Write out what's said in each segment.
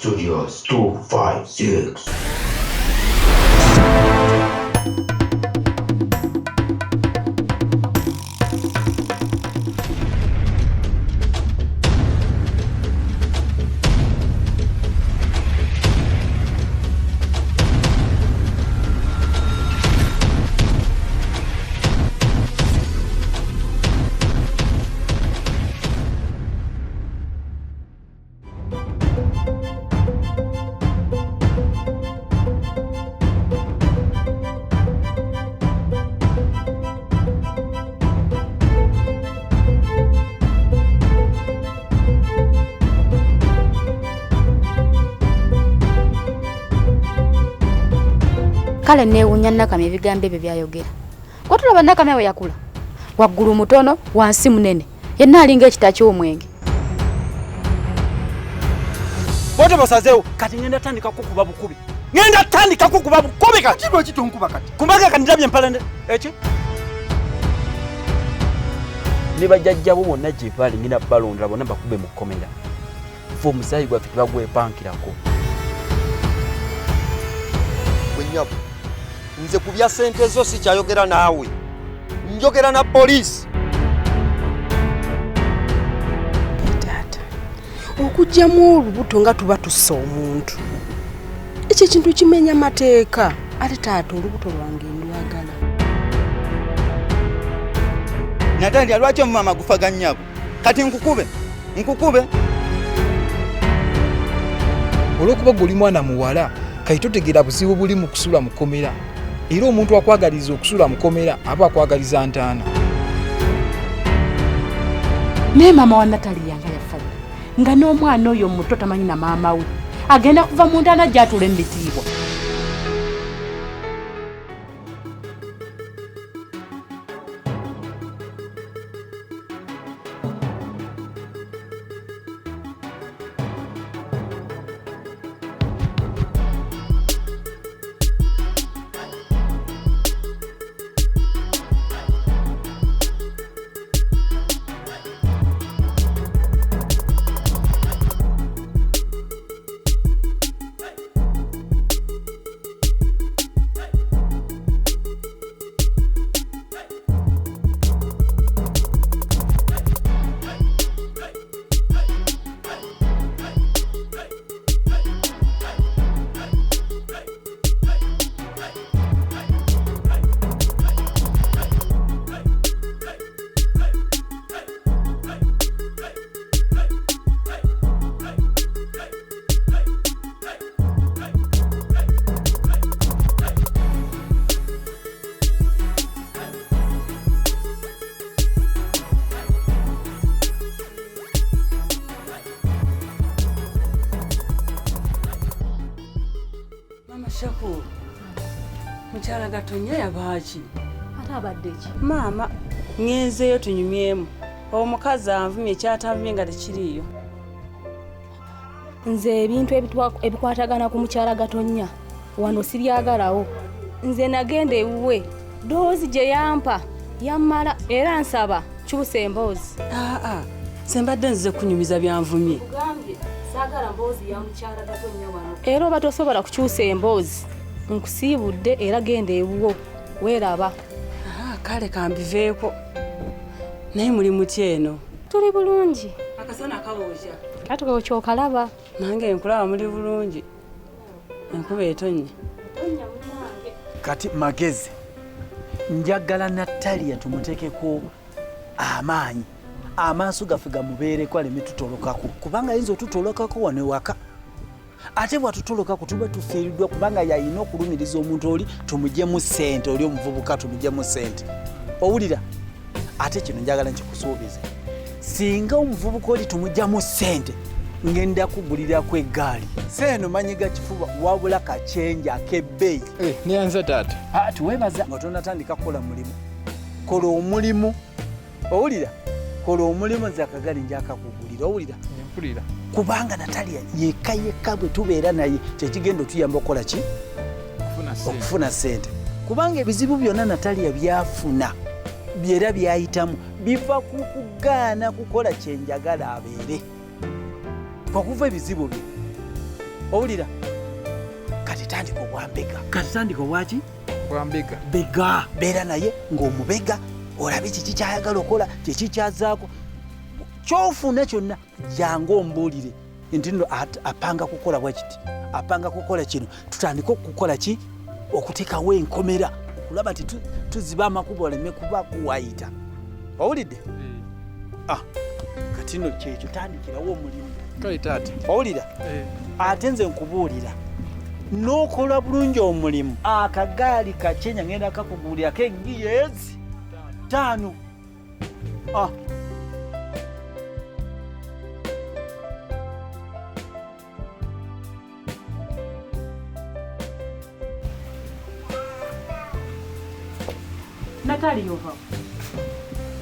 Studios 256. Kale neewuunya Nakamya ebigambo ebyo by'ayogera. Gwe tulaba Nakamya bwe yakula, waggulu mutono, wansi munene, yenna alinga ekita ky'omwenge. Bwote bosazeewo kati ngenda tandika kukuba bukubi, ngenda tandika kukuba bukubi kati. Lwaki tonkuba kati? Kumbaga kati ndabye empala eki ne bajjajjabo bonna gye bali ngenda balonda bonna bakube mu kkomera. Ffe omusaayi gwaffe tebagwepankirako. Gwe nnyabo, nze ku bya ssente zo sikyayogera naawe, njogera na poliisi. Taata, okuggyamu olubuto nga tuba tussa omuntu, ekyo ekintu kimenya mateeka. Ate taata, olubuto lwange ndwagala. Natalia, lwaki omuma amagufa ga nnyabo? Kati nkukube, nkukube. Olw'okuba gwe oli mwana muwala, kati totegeera buzibu buli mu kusula mu kkomera. Era omuntu akwagaliza okusula mu kkomera aba akwagaliza ntaana. Naye maama wa Nataliya nga yafa dda, nga n'omwana oyo muto tamanyi na maama we, agenda kuva mu ntaana gy'atuula mu bitiibwa. Mama Shakur, mukyala Gatonya yabaaki? Ate abadde ki? Maama, ŋŋenzeeyo tunyumyemu. Omukazi anvumye, kyatanvumye nga tekiriiyo. Nze ebintu ebikwatagana ku mukyala Gatonya wano sibyagalawo. Nze nagenda ewuwe, ddoozi gye yampa yammala, era nsaba kyusa emboozi. Aa, nze mbadde nzize kunyumiza byanvumye. Kugambye saagala mboozi ya mukyala Gatonya wano. Era oba tosobola kukyusa emboozi, nkusiibudde, era genda ewuwo weeraba. Aa, kale kambiveeko. Naye muli mutya eno? Tuli bulungi. Akasana kabookya. Kati kyokalaba. Nange nkulaba muli bulungi. Enkuba etonnye. Kati magezi, njagala Natalia tumuteekeko amaanyi, amaaso gaffe gamubeereko, aleme tutolokako, kubanga ayinza otutolokako wano ewaka. Ate bwatutolokako tuba tufiiriddwa, kubanga yayina okulumiriza omuntu oli tumugyemu ssente, oli omuvubuka tumugyemu ssente. Owulira? Ate kino njagala nkikusuubize, singa omuvubuka oli tumugyamu ssente, ngenda kugulirako eggaali. Seeno manyiga kifuba, wabula kachenja ak'ebbeeyi. Neyanza taata. Tuwebaza nga tonatandika kukola mulimu. Kola omulimu, owulira? Kola omulimu, nze akagali njakakugulira, owulira? Mpulira. Kubanga Natalia yekka yekka bwe tubeera naye kyekigenda otuyamba okukola ki? Okufuna ssente. Kubanga ebizibu byonna Natalia byafuna byera byayitamu biva ku kugaana kukola kyenjagala abeere, kwakuva ebizibu bye. Owulira? Kati tandika obwambega. Kati tandika obwaki? Bwambega. Bega. Beera naye ng'omubega, olabe kiki ky'ayagala okola, kiki ky'azzaako. Ky'ofuna kyonna jangu ombuulire nti nno apanga kukola bwe kiti, apanga kukola kino, tutandike okukola ki? Okuteekawo enkomera okulaba nti tuziba amakubo aleme kuba kuwayita. Owulidde? Kati nno kyekyo, tandikirawo omulimu. Kale taata. Owulira? Ate nze nkubuulira n'okola bulungi omulimu. Akagaali kakenya ngenda kakuguulirako engiya ezi 5. Natali yova.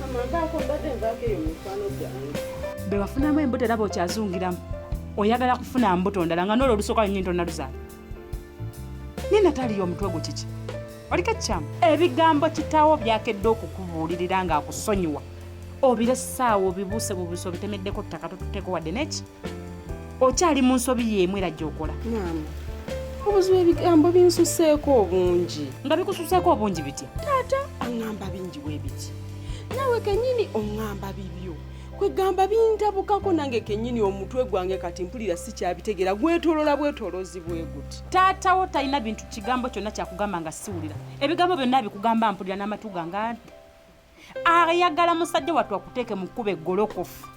Mama nvaako mbadde nvaako eyo mikwano gyange. Be wafunamu embuto era bw'okyazungiramu. Oyagala kufuna mbuto ndala nga n'olwo olusooka lwennyini tonnaluzaala. Naye Natali omutwe gwo kiki? Oliko ekikyamu? Ebigambo kitaawo byakedde okukubuulirira ng'akusonyiwa. Obiressaawo obibuuse bubuuse obitemeddeko ttaka totuteeko wadde n'eki? Okyali mu nsobi y'emu era gy'okola. Maama, obuzibu ebigambo binsuseeko obungi. Nga bikususeeko obungi bitya? Taata aŋŋamba bingi bwe biti. Naawe kennyini oŋŋamba bibyo. Kwegamba bintabukako nange kennyini omutwe gwange kati mpulira sikyabitegeera, gwetoolola bwetooloozi bwe guti. Taata wo talina bintu kigambo kyonna kyakugamba nga siwulira. Ebigambo byonna abikugamba mpulira n'amatu gange. Ayagala musajja wattu akuteeke mu kkubo eggolokofu.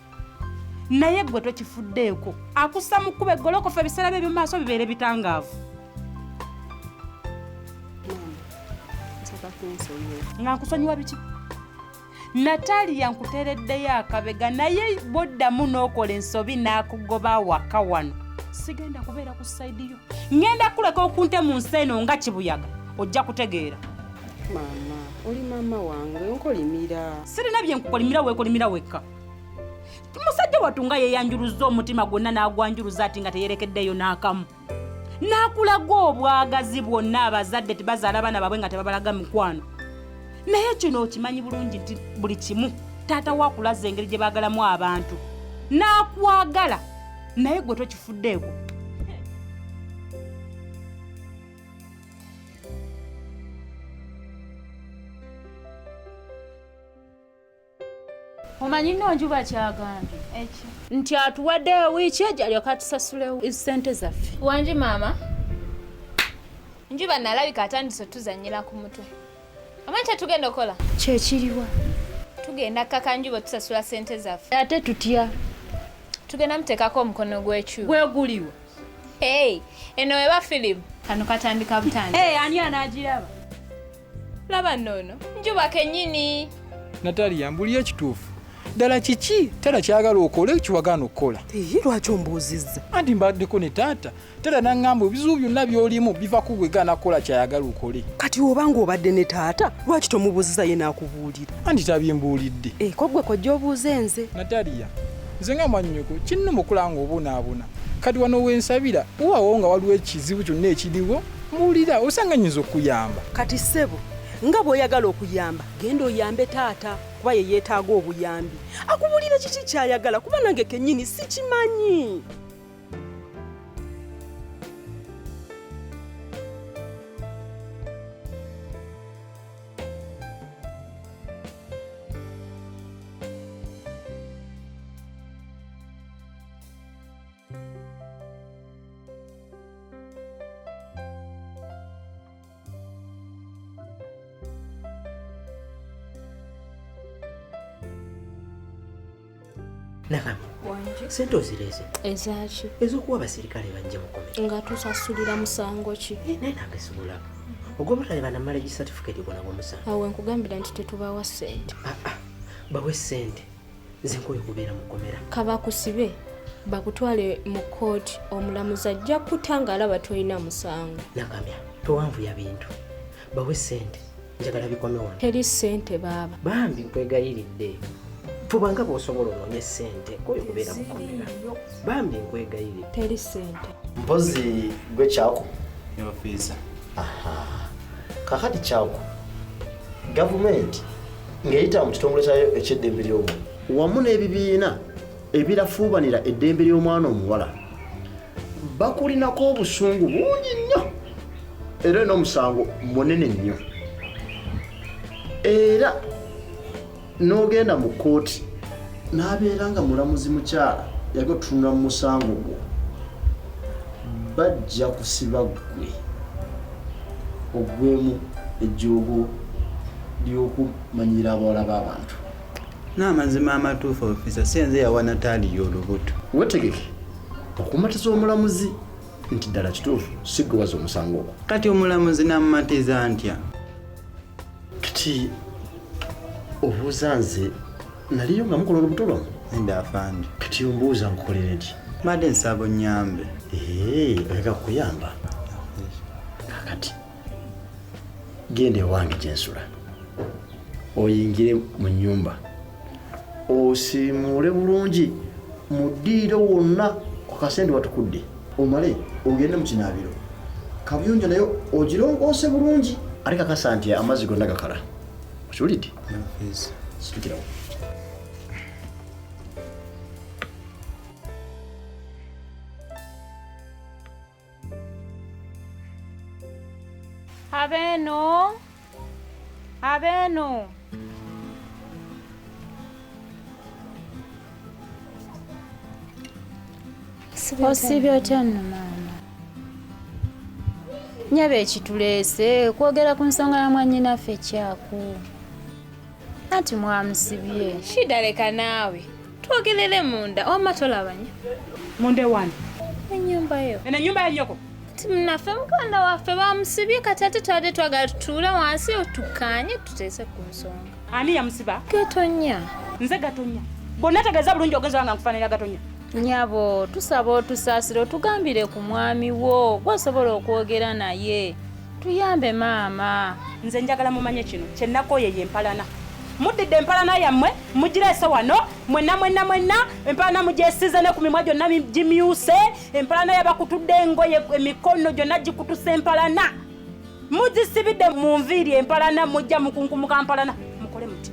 Naye ggwe tokifuddeeko. Akussa mu kkubo eggolokofu ebiseera bye eby'omu maaso bibeere bitangaavu. Nsaba kunsonyiwa. Nga nkusonyiwa biki? Natalia nkuteereddeyo akabega naye bw'oddamu n'okola ensobi n'akugoba waka wano. Sigenda kubeera ku sayidi yo. Ngenda kuleka okunte mu nsi eno nga kibuyaga. Ojja kutegeera. Maama, oli maama wange, nkolimira. Sirina bye nkukolimira, weekolimira wekka. Musajja wattu nga yeeyanjuluzza omutima gwonna n'agwanjuluza ati nga teyerekeddeyo n'akamu. N'akulaga obwagazi bwonna abazadde tebazaala abaana baabwe nga tebabalaga mikwano. Naye kino okimanyi bulungi nti buli kimu taata wo akulaze engeri gye baagalamu abantu. N'akwagala naye gwe tokifuddeeko. Omanyi nno Njuba kyagambye nti atuwadde wiiki ejo alyoke atusasule ssente zaffe. Wangi maama. Njuba nalabika atandise otuzannyira ku mutwe. Omanyi kye tugenda okukola? Kyekiriwa? Tugenda kkaka Njuba otusasula ssente zaffe. Ate tutya? Tugenda muteekako omukono gw'ekyuma. Gweguliwa? Hey, eno weba firimu. Kano katandika butandika. Hey, ani anaagiraba? Laba nno Njuba kennyini. Natalia, mbuulira ekituufu. Ddala kiki taata ky'ayagala okole kiwagaana okukola? Lwaki ombuuzizza? Anti mbaddeko ne taata. Taata n'aŋŋamba ebizibu byonna by'olimu biva ku gwe gaana kukola ky'ayagala okole. Kati oba ng'obadde ne taata, lwaki tomubuuzizza ye n'akubuulira? Anti tabimbuulidde. Ko ggwe kojja obuuze nze. Natalia, nze nga mwannyoko kinnuma okulaba ng'obonaabona. Kati wano we nsabira waawo nga waliwo ekizibu kyonna ekiriwo, mbuulira osanga nnyinza okukuyamba. Kati ssebo, nga bw'oyagala okuyamba, genda oyambe taata kuba ye yeetaaga obuyambi. Akubuulire kiki ky'ayagala kuba nange kennyini sikimanyi. Nakami, sente ozireeze? Ezaaki? Ez'okuwa abasirikale bajje mukomera. Nga tusasulira musango ki? Naye nange sibulaba. Ogw'obutale banamala gi certificate gwona gw'omusango. Awo nkugambira nti tetubawa ssente. Bawe ssente. Nze nkooye okubeera mu kkomera. Kabakusibe bakutwale mu kkooti, omulamuzi ajja kuta ng'alaba tolina musango. Nakamya, towanvuya bintu. Bawe ssente. Njagala bikome wano. Teri ssente baaba. Bambi nkwegayiridde. Fuba nga bw'osobola onoonye ssente nkooye okubeera mu kkomera. Bambi nkwegayiridde. Teri ssente. Mpozi gwe Kyako. Ofiisa. Aha. Kakati Kyako, gavumenti ng'eyita mu kitongole kyayo eky'eddembe ly'obuntu wamu n'ebibiina ebirafuubanira eddembe ly'omwana omuwala Bakulinako obusungu bungi nnyo era n'omusango munene nnyo. Era n'ogenda mu kkooti n'abeera nga mulamuzi mukyala yaga otutunula mu musango gwo, bajja kusiba ggwe oggwemu ejjoogo ly'okumanyira abawala b'abantu. N'amazima amatuufu ofisa, si nze yawa Natalia olubuto. Weetegeke okumatiza omulamuzi nti ddala kituufu si ggwe wazza omusango ogwo. Kati omulamuzi namumatiza ntya? Kati obuuza nze naliyo nga mukola olubuto lwammwe? Nedda afande. Kati ombuuza nkukolere ki? Mbadde nsaba onnyambe. Ee, oyagala kukuyamba? Kaakati genda ewange gye nsula, oyingire mu nnyumba, osiimuule bulungi mu ddiiro wonna ku kasente watukudde, omale ogende mu kinaabiro, kabuyonjo nayo ogirongoose bulungi, ate kakasa nti amazzi gonna gakala. Okiwulidde? Situkirawo. Abeeno, abeeno. Osiibye otya nno maama? Nnyabo ekituleese kwogera ku nsonga ya mwannyinaffe Kyaku. Anti mwamusibye. Shida leka naawe. Twogerere munda wamma tolabanya. Munda ewani? Ennyumba yo. Eno ennyumba ya nnyoko? Nti munnaffe muganda waffe bamusibye kati ate tubadde twagala tutuule wansi tukkaanye tuteese ku nsonga. Ani yamusiba? Gatonya. Nze Gatonya. Bonna tegeeza bulungi ogenze wange nkufaananira Gatonya. Nnyabo tusaba otusaasire otugambire ku mwami wo gw'osobola okwogera naye. Tuyambe maama. Nze njagala mumanye kino kye nakooye ye mpalana. Muddidde empalana yammwe mugireese wano mwenna mwenna mwenna, empalana mugyesiize ne ku mimwa gyonna gimyuse, empalana yabakutudde engoye emikono gyonna gikutuse empalana. Mugisibidde mu nviiri empalana, mujja mukunkumuka mpalana. Mukole muti.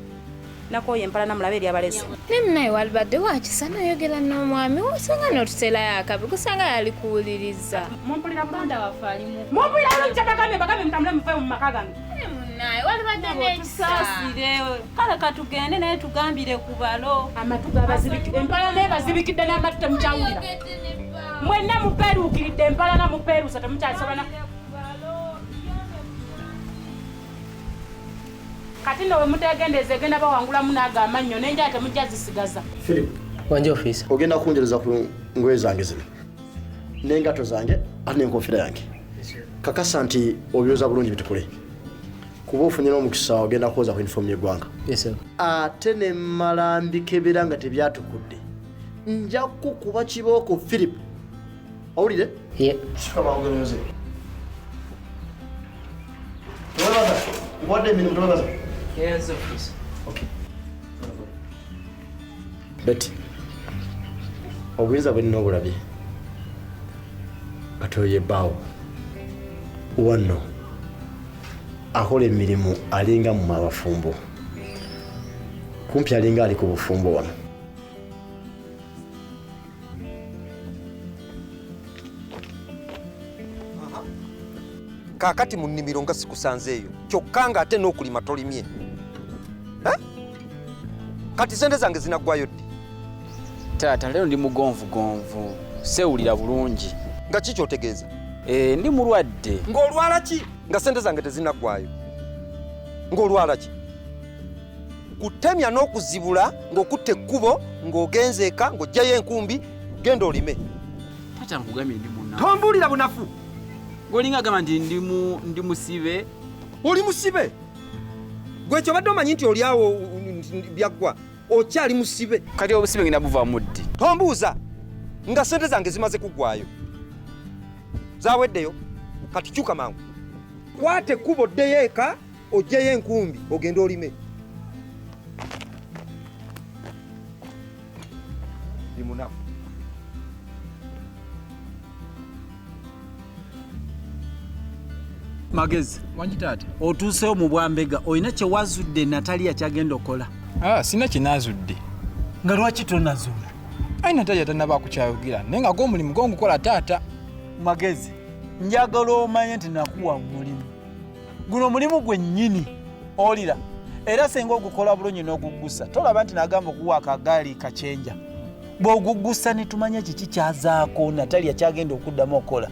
Nakooye empalana mulabe eri abalezi. Ne munaye walibadde wakisa n'oyogera n'omwami wo, osanga n'otuteerayo akabi, kusanga yalikuwuliriza. Mumpulira bulungi. Muganda waffe ali mu Mumpulira bulungi kye mbagambye, mbagambye mutambule muve mu maka gange. Ne munaye walibadde n'ekisa. Tusaasire. Kale katugende naye tugambire ku balo. Amatu gabazibikidde. Empalana ebazibikidde n'amatu temukyawulira. Mwenna mupeeruukiridde empalana mupeeruusa temukyasobola. Kati nno bwe muteegendereza egenda bawangulamu n'ago amannyo n'enjala temujja zisigaza. Philip. Wanje officer. Ogenda kunjereza ku ngoye zange zino n'engatto zange ate n'enkofiira yange. Kakasa nti obyoza bulungi bitukule, kuba ofunye n'omukisa ogenda kwoza ku uniform y'eggwanga. Yes sir. Ate ne mmala mbikebera nga tebyatukudde, nja kukuba kibooko Philip. Owulire? Yeah. Situka mangu ogende oyoze. Tewebaza. Nkuwadde emirimu tewebaza. Yes, officer. Okay. Betty, obuyinza bwe nina obulabye. Kati oyo ye bbaawo. Wano akola emirimu alinga mu abafumbo. Kumpi alinga ali ku bufumbo wano. Kaakati mu nnimiro nga sikusanzeeyo, kyokka ng'ate n'okulima tolimye. Kati ssente zange zinaggwayo ddi? Taata, leero ndi mugonvugonvu, seewulira bulungi. Nga ki ky'otegeeza? Ndi mulwadde. Ng'olwala ki? Nga ssente zange tezinaggwayo. Ng'olwala ki? Kutemya n'okuzibula ng'okutta ekkubo, ng'ogenze eka, ng'oggyayo enkumbi, genda olime. Taata, nkugambye ndi munafu. Tombuulira bunafu. Ng'olinga agamba nti ndi musibe. Oli musibe? Gwe ky'obadde omanyi nti oli awo byaggwa, okyali musibe. Kati obusibe ngenda buva mu ddi? Tombuuza nga ssente zange zimaze kuggwaayo. Zaaweddeyo, kati kyuka mangu. Kwata ekkubo oddeyo eka, oggyeyo enkumbi, ogende olime. Ndi munafu. Magezi. Wangi taata. Otuuseewo mu bwambega, olina kye wazudde Natalia ky'agenda okukola? Sina kye naazudde. Nga lwaki tonazuula? Ayi Natalia tannaba kukyayogera, naye nga gw'omulimu gwo ngukola taata. Magezi, njagala omanye nti nakuwa mulimu guno, mulimu gwennyini olira, era singa ogukola bulungi n'oguggusa, tolaba nti nagamba okuwa akagaali kacenja, bw'oguggusa ne tumanya kiki kyazaako Natalia kyagenda okuddamu okukola,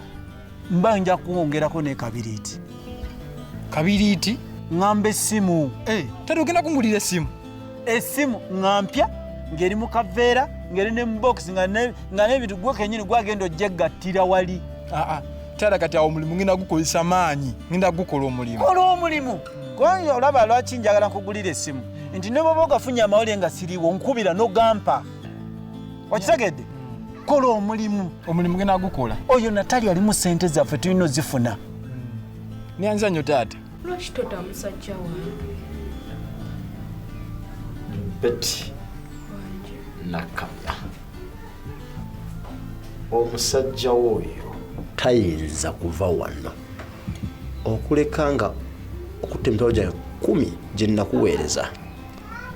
mba nja kuwongerako ne kabiriiti. Kabiriiti? Ŋŋamba essimu. Tata, ogenda kungulira essimu? Essimu nga mpya, ng'eri mu kaveera, ng'eri ne mu bokisi, nga n'ebintu gwe kennyini gwagenda ojjegattira wali. Aa, taata, kati awo omulimu ngenda gukozesa maanyi, ngenda gukola omulimu. Kola omulimu, kubanga olaba lwaki njagala nkugulira essimu, nti ne bwoba ogafunye amawulire nga siriiwo, nkubira n'ogampa. Okitegedde? Kola omulimu. Omulimu ngenda gukola. Oyo Natali alimu sente zaffe, tulina ozifuna. Nyanza nnyo taata. Lwaki tota musajja wange? Betty Nakamya, omusajja woyo tayinza kuva wano okuleka nga okutta emitwalo gyange 10 gye nnakuweereza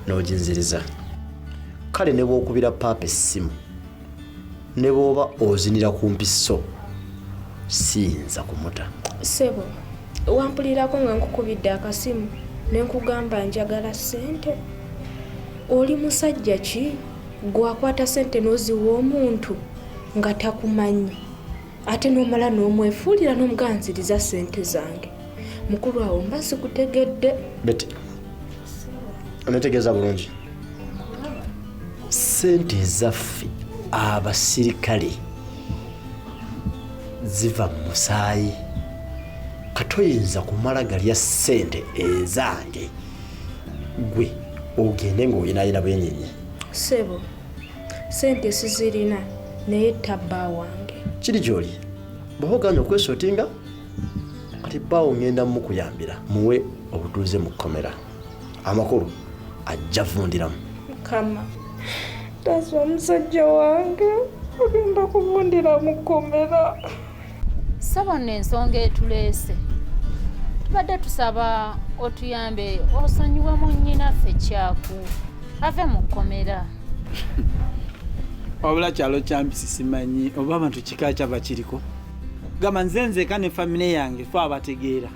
n'oginziriza. Kale ne bw'okubira paapa essimu, ne bw'oba ozinira ku mpiso, siyinza kumuta. Ssebo, wampulirako nga nkukubidde akasimu ne nkugamba njagala ssente? Oli musajja ki gwakwata ssente n'oziwa omuntu nga takumanyi, ate n'omala n'omwefuulira n'omuganziriza ssente zange? Mukulu, awo mba sikutegedde. Betty, onetegeeza bulungi, ssente ezaffe abasirikale ziva mu musaayi. Katoyinza kumala galya ssente ezange gwe ogende ng'oyinaayina bwenyenye. Ssebo, ssente sizirina, naye tabba wange. Kiri gy'oli bw'oba oganye okwesootinga. Kati bbaawo ŋŋenda mukuyambira muwe obutuuze mu kkomera, amakulu ajja vundiramu. Mukama, taasa omusajja wange, agenda kuvundira mu kkomera. Ssebo, nno ensonga etuleese, tubadde tusaba otuyambe osonyiwe munnyinaffe Kyaku ave mu kkomera. Wabula kyalo kyampisi, simanyi oba abantu kika kyava kiriko. Gamba nze nzeka ne famire yange fe abategeera.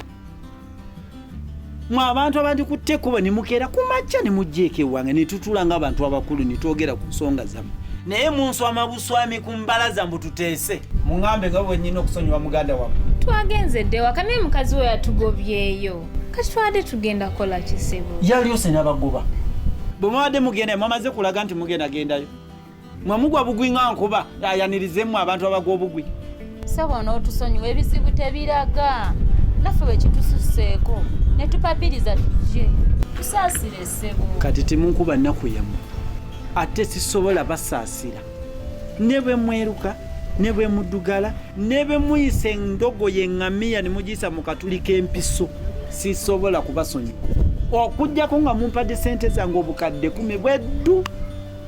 Mwe abantu abandi kutte ekkubo ne mukeera ku makya ne mujja ewange ne tutula ng'abantu abakulu ne twogera ku nsonga zammwe, naye munswama buswami ku mbalaza mbu tuteese. Muŋŋambe nga bwe nnyina okusonyiwa muganda wammwe. Twagenze dde waka, naye mukazi we yatugobyeyo. Kati twabadde tugenda kukola kizibu? Yalyose n'abagoba. Bwe mubadde mugenda, mwamaze kulaga nti mugenda gendayo, mwe mugwa bugwi nga nkuba ayanirizemu abantu abagwa obugwi. Ssebo, n'otusonyiwa, ebizibu tebiraga, naffe bwe kitususseeko ne tupapiriza tujje. Tusaasire, ssebo. Kati temunkuba nnaku yammwe, ate sisobola basaasira. Ne bwe mweruka, ne bwe muddugala, ne bwe muyisa endogoyi eŋŋamiya ne mugiyisa mu katuli k'empiso, sisobola kubasonyiwa okugjako nga mumpadde sente zange obukadde 10 bweddu.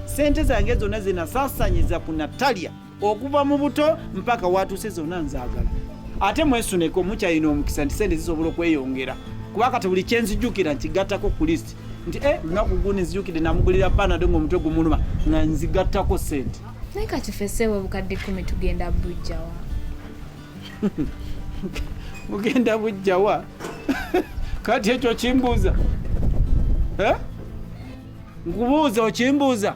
Sente zange zonna zenasaasanyiza ku Natalia okuva mu buto mpaka watuuse, zonna nzaagala. Ate mwesuneko, mukyalina omukisa nti sente zisobola okweyongera, kuba kati buli kyenzijjukira nkigattako ku list nti e lunaku gundi nzijukidde namugulira Panado ng'omutwe gumuluma, nga nzigattako sente. Naye kati ffe, ssebo, obukadde 10 tugenda bujjawa? Mugenda bujjawa? Kati ekyo kimbuuza? Eh? Nkubuuza, okimbuuza?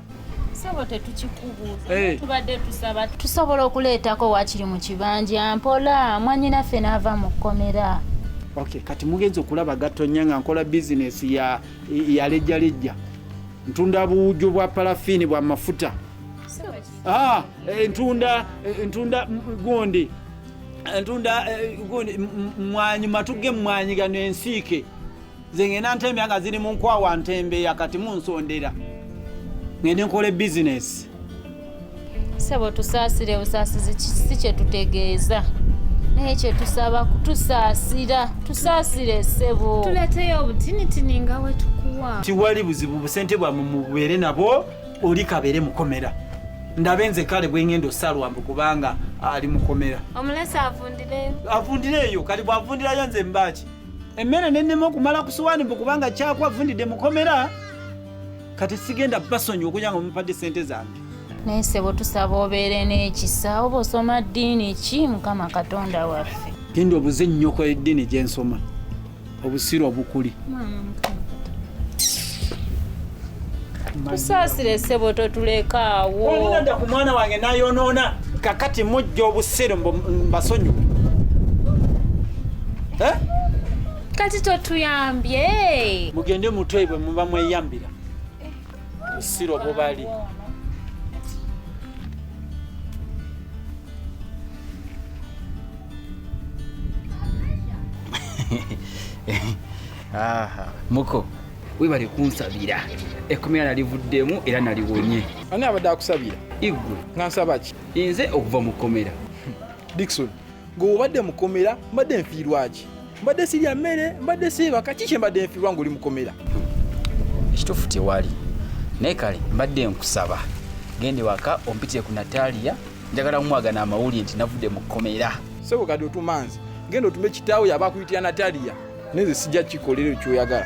Ssebo, tetukikubuuza. Eh. Tubadde tusaba tusobola okuleetako wakiri mu kibanja mpola mwannyinaffe n'ava mu kkomera. Okay, kati mugenza okulaba Gatonya nga nkola bizinesi ya lejjalejja, ntunda buwujjo bwa parafiini bwa mafuta. Ah, ntunda gundi, ntunda gundi mwanyi, matu g'emmwanyi gano ensiike. Nze ngenda ntembya nga ziri mu nkwawa, ntembeya. Kati munsondera ngende nkole bizinesi? Ssebo, tusaasire busaasizi, si kyetutegeeza, naye kyetusaba kutusaasira. Tusaasire, ssebo. Tuleeteyo obutinitini nga wetukuwa. Tiwali buzibu, busente bwammwe mubeere nabo, oli kabeere mukomera, ndabe nze kale bwengenda osalwa mbu kubanga ali mukomera. Omulesi avundireyo. Avundireeyo. Kati bwavundirayo nze mbaki emmere nenema okumala ku suwaani mbu kubanga kyakwa avundidde mukomera? Kati sigenda basonyiwa okuja nga mumpadde sente zange. Naye ssebo tusaba obeere n'ekisa, oba osoma ddiini ki Mukama Katonda waffe. Genda obuze nnyoko eddiini gye nsoma, obusiru obukuli. Tusaasire ssebo totulekaawo. Olina dda ku mwana wange n'ayonoona, kakati mujja obusiru mbasonyiwe. Eh? Kati totuyambye. Mugende mutwe bwe muba mweyambira. Busiru obubali. Aha, muko webale kunsabira ekkomera nalivuddemu era naliwonye. Ani abadde akusabira? Igwe. Nga nsaba ki? Nze okuva mu kkomera. Dickson, gwe obadde mu kkomera mbadde nfiirwa ki? Mbadde sirya mmere, mbadde seebaka, ki kye mbadde nfiirwa ng'oli mu kkomera? Ekituufu tewali, naye kale mbadde nkusaba gende waka ompitire ku Natalia, njagala mwagana amawulire nti navudde mu kkomera. Ssebo kati otuma nze, genda otume kitaawo yaba akuyitira Natalia, nze sijja kikolera ky'oyagala.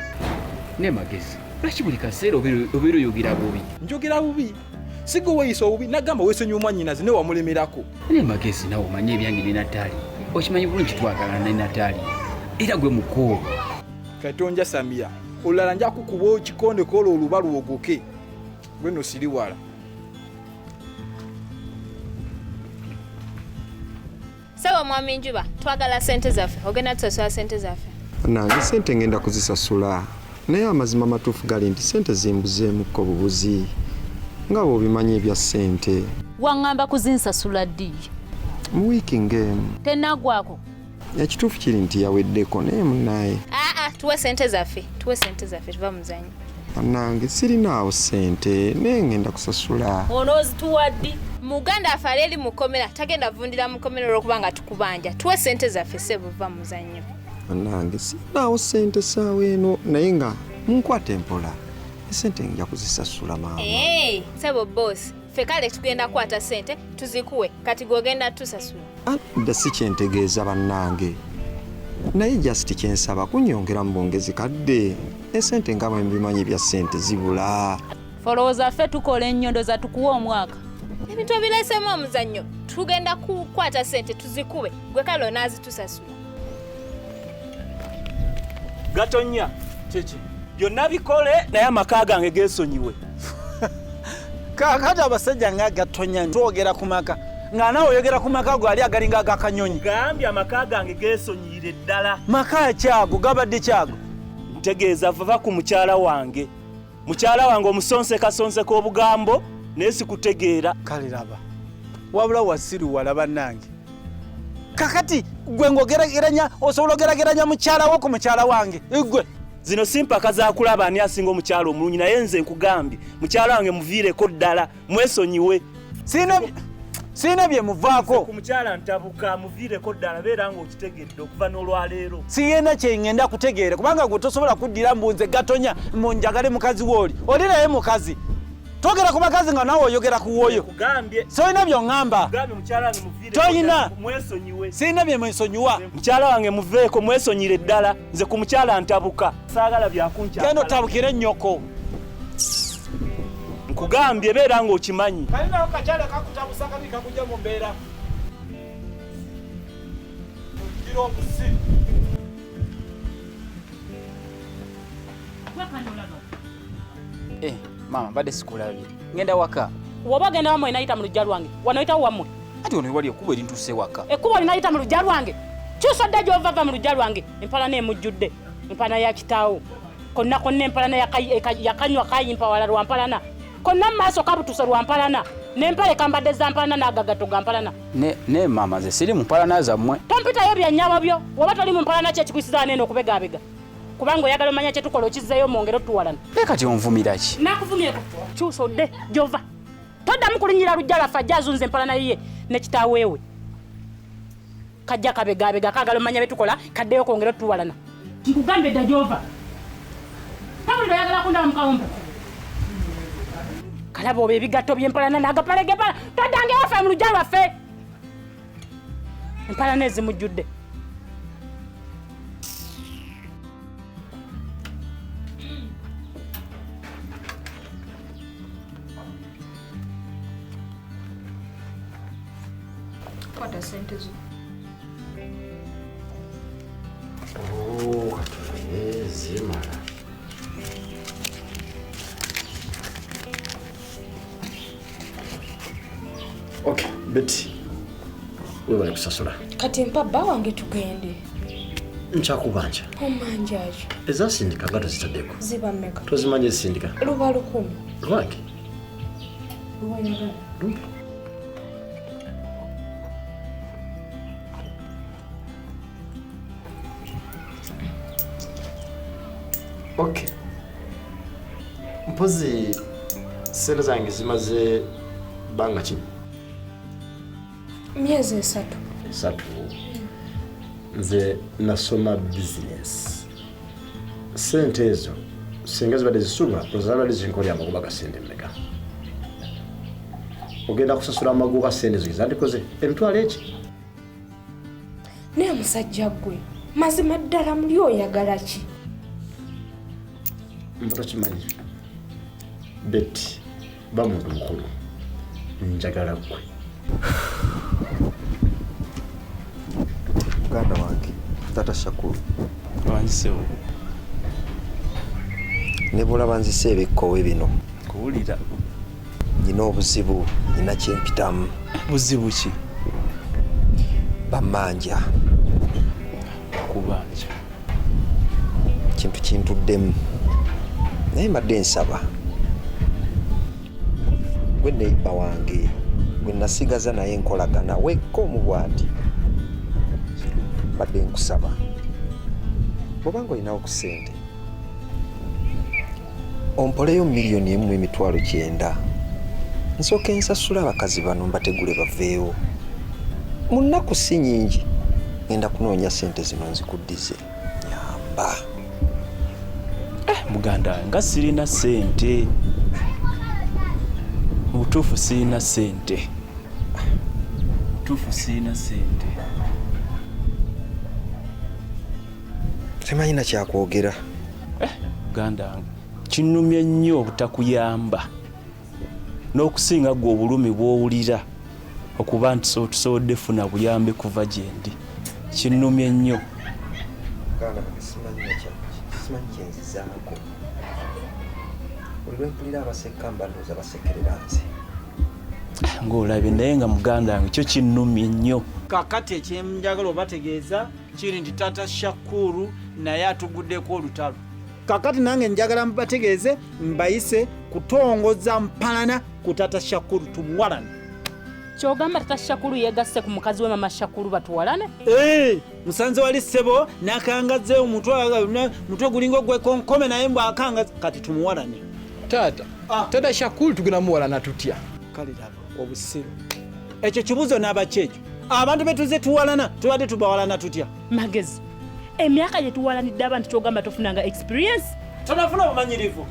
Ne magezi, lwaki buli kaseera obeera oyogera bubi? Njogera bubi? Sigwe weeyisa obubi, nagamba weesonyiwa mwannyinaze naye wamulemerako. Ne magezi nawe omanye ebyange ne Natalia, okimanyi bulungi twagalana ne Natalia, era gwe mukoobo. Kati tonjasamira, olulala nja kukuba ekikonde kw'olwo oluba lwogoke, gwe nno siri wala. Ssebo Mwami Njuba, twagala ssente zaffe, ogenda tusasula ssente zaffe. Nange ssente ngenda kuzisasula, naye amazima amatuufu gali nti ssente zimbuzeemukko bubuzi, nga bw'obimanyi ebya ssente. Waŋŋamba kuzinsasula ddi? Mu wiiki ng'emu. Tennaggwako? Ekituufu kiri nti yaweddeko naye munnaye. Aa, tuwe ssente zaffe, tuwe ssente zaffe tuva muzanyo. Bannange sirinaawo ssente naye ngenda kusasula. Onoozituwa ddi? Muganda affe ali eri mu kkomera, tagenda vundira mu kkomera olw'okuba nga tukubanja. Tuwe ssente zaffe ssebo va muzannyo. Bannange sirinaawo ssente ssaawa eno naye nga munkwate mpola. Essente nja kuzisasula maama. Ee, ssebo boss, ffe kale tugenda kukwata ssente tuzikuwe, kati gwe ogenda tusasula. Dda si kye ntegeeza bannange. Naye just kye nsaba kunnyongera mu bwongezi kadde. Essente nga bwe mbimanyi bya ssente zibula. Olowooza ffe tukola ennyo ndowooza tukuwe omwaka. Ebintu obireeseemu omuzannyo, tugenda kukwata ssente tuzikube, gwe kale onaazitusasula. Gatonnya, kiki? Byonna bikole naye amaka gange geesonyiwe. Kaakati abasajja nga Gatonnya twogera ku maka, nga naawe oyogera ku maka go ali agalinga ag'akanyonyi. Gambye amaka gange geesonyiyire ddala. Maka kyago gabadde kyago. Ntegeeza vava ku mukyala wange. Mukyala wange omusonsekasonseka obugambo naye sikutegeera. Kale laba, wabula wasiruwala bannange. Kakati gwe ng'ogerageranya, osobola ogerageranya mukyala wo ku mukyala wange, gwe. Zino si mpaka za kulaba ani asinga omukyala omulungi, naye nze nkugambye mukyala wange muviireko ddala, mwesonyiwe. Sirina bye muvaako. Ku mukyala ntabuka, muviireko ddala, beera ng'okitegedde okuva n'olwaleero. Sirina kye ŋŋenda kutegeera kubanga gwe tosobola kuddira mbu nze Gatonya mbu njagale mukazi w'oli. Oli naye mukazi. Twogera ku bakazi nga naawe oyogera ku woyo. Nkugambye. Sirina by'oŋŋamba. Nkugambye mukyala wange muviireko Toyina. ddala, mwesonyiwe. Sirina bye mwesonyiwa. Mukyala wange muveeko, mwesonyire ddala. Nze ku mukyala ntabuka. Saagala bya kunkyakala. Genda otabukire nnyoko. Nkugambye beera ng'okimanyi. Kalinawo kakyala kakutabusa kabi kakujja mu mbeera. Gira obusiru. Maama mbadde sikulabye. Ngenda waka. Woba ogenda wammwe nayita mu luggya lwange. Wano oyitawo wammwe. Ati wano wali ekkubo erintuuse waka. Ekkubo linayita mu luggya lwange. Kyusa dda gy'ova va mu luggya lwange. Empalana emujjudde. Empalana ya kitaawo. Konna konna empalana yakanywa kayimpa wala lwa mpalana. Konna mu maaso kabutuse lwa mpalana. N'empale kambadde za mpalana n'agagatto ga mpalana. Ne maama nze siri mu mpalana zammwe. Tompitayo bya nnyabo byo. Woba toli mu mpalana ki ekikuyisiza wano eno okubegaabega? Kubanga oyagala omanya kye tukola okizzeeyo mwongere otuwalana. Naye kati onvumira ki? Nakuvumyeko. Kyusa odde gy'ova. Toddamu kulinnyira luggya lwaffe ajja azunza empalana yiye ne kitaawe we. Kajja kabegaabega kaagala omanya bye tukola kaddeyo kwongere otuwalana. Nkugambye dda gy'ova. Tawulira oyagala kundaba mu kawumpo. Kalaba oba ebigatto by'empalana n'agapale g'empalana. Toddanga ewaffe mu luggya lwaffe. Empalana ezimujjudde. Kwata ssente zo. Oh, katulabe zimala. Okay, Betty. Webale kusasula. Kati mpa bba wange tugende. Nkyakubanja. Omanja ki? Ezasindika nga tozitaddeko. Ziba mmeka? Tozimanyi ezisindika. Luba 1000. Lwange? Lwayagala. Lumpe. Okay. Mpozi ssente zange zimaze bbanga ki? Myezi 3. 3. Nze nasoma bizinesi. Ssente ezo singa zibadde zisulwa ozabadde zinkolera amagoba ga ssente mmeka? Ogenda kusasula amagoba ssente ezo zandikoze emitwalo eki? Naye musajja ggwe mazima ddala muli oyagala ki? Mtokimanyi Betty ba muntu mukulu njagala ggwe. Muganda wange Tata Shakuru wanzisewo ne bw'olaba nzise ebikkowe bino kuwulira nina obuzibu, nina kyempitamu. Buzibu ki? Bamanja kubanja kintu kintuddemu naye mbadde nsaba gwe neighbor wange gwe nasigaza naye nkolagana wekka omubwati mbadde nkusaba bw'obanga olinawo ku ssente ompoleyo 1,900,000 nsooke nsasule abakazi bano mbategule baveewo mu nnaku si nnyingi ngenda kunoonya ssente zino nzikuddize nyamba. Muganda nga sirina ssente mu butuufu sirina ssente butuufu sirina ssente. Simanyi na kyakwogera. Muganda wange kinnumye nnyo obutakuyamba n'okusinga ggwe obulumi bw'owulira okuba nti tusobodde funa buyambi kuva gye ndi kinnumye nnyo. Muganda wange simanyi kyenzizaako buli lwe mpulira abaseka mba ndowooza basekerera nze. Ng'olabye naye nga muganda wange kyo kinnumye nnyo. Kakati ekyenjagala obategeeza kiri nti Tata Shakuru naye atuguddeko olutalo. Kakati nange njagala mbategeeze mbayise kutongoza mpalana ku Tata Shakuru tumuwalane. Kyogamba Tata Shakuru yegasse ku mukazi we Mama Shakuru batuwalane? Musanze wali ssebo n'akangaze omutwe gulinga ogw'ekonkome naye mbw akangaze kati tumuwalane. Taata, Tata Shakuru tugenda muwalana tutya? Kale laba obusiru. Ekyo kibuuzo n'abaki ekyo? Abantu betuze tuwalana tubadde tubawalana tutya? Magezi, emyaka gye tuwalanidde abantu kyogamba tofunanga experience? Tonafuna obumanyirivu.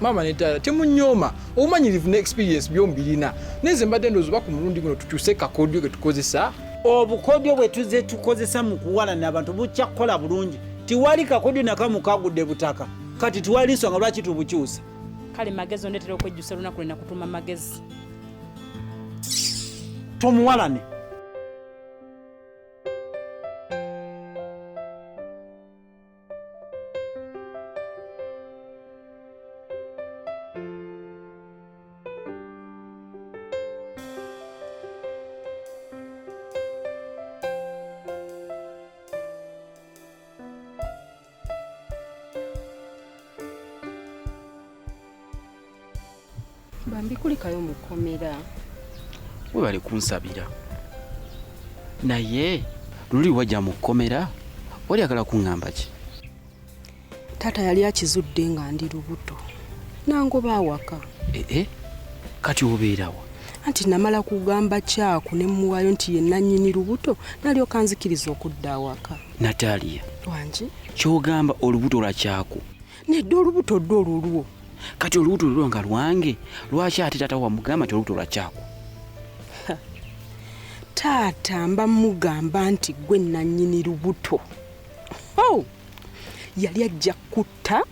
Maama ne taata temunyooma, obumanyirivu ne experience byombirina. Naye nze mbadde ndowooza oba ku mulundi guno tukyuse kakodyo ke tukozesa. Obukodyo bwe tuzze tukozesa mu kuwalana abantu bukya kukola bulungi. Tiwali kakodyo nakamu kagudde butaka. Kati tiwali nsonga lwaki tubukyusa. Kale Magezi ondeetera okwejjusa olunaku lwe nakutuma Magezi. Tumuwalane. Bambi kulikayo mukomera. Webale kunsabira. Naye luli wajja mukomera wali kuŋŋamba ki? Taata yali akizudde nga ndi lubuto. Nangoba awaka. Kati obeerawa? Anti namala kugamba kyaku ne mmuwaayo nti ye nannyini lubuto nalyoka nzikiriza okudda awaka. Natalia. Wangi? Ky'ogamba olubuto lwa kyaku? Nedda olubuto ddo olulwo. Kati olubuto lulwo nga lwange lwaki ate taata wamugamba nti olubuto lwa kyaku? Taata mba mugamba nti gwe nannyini lubuto. Oh! Yali ajja kutta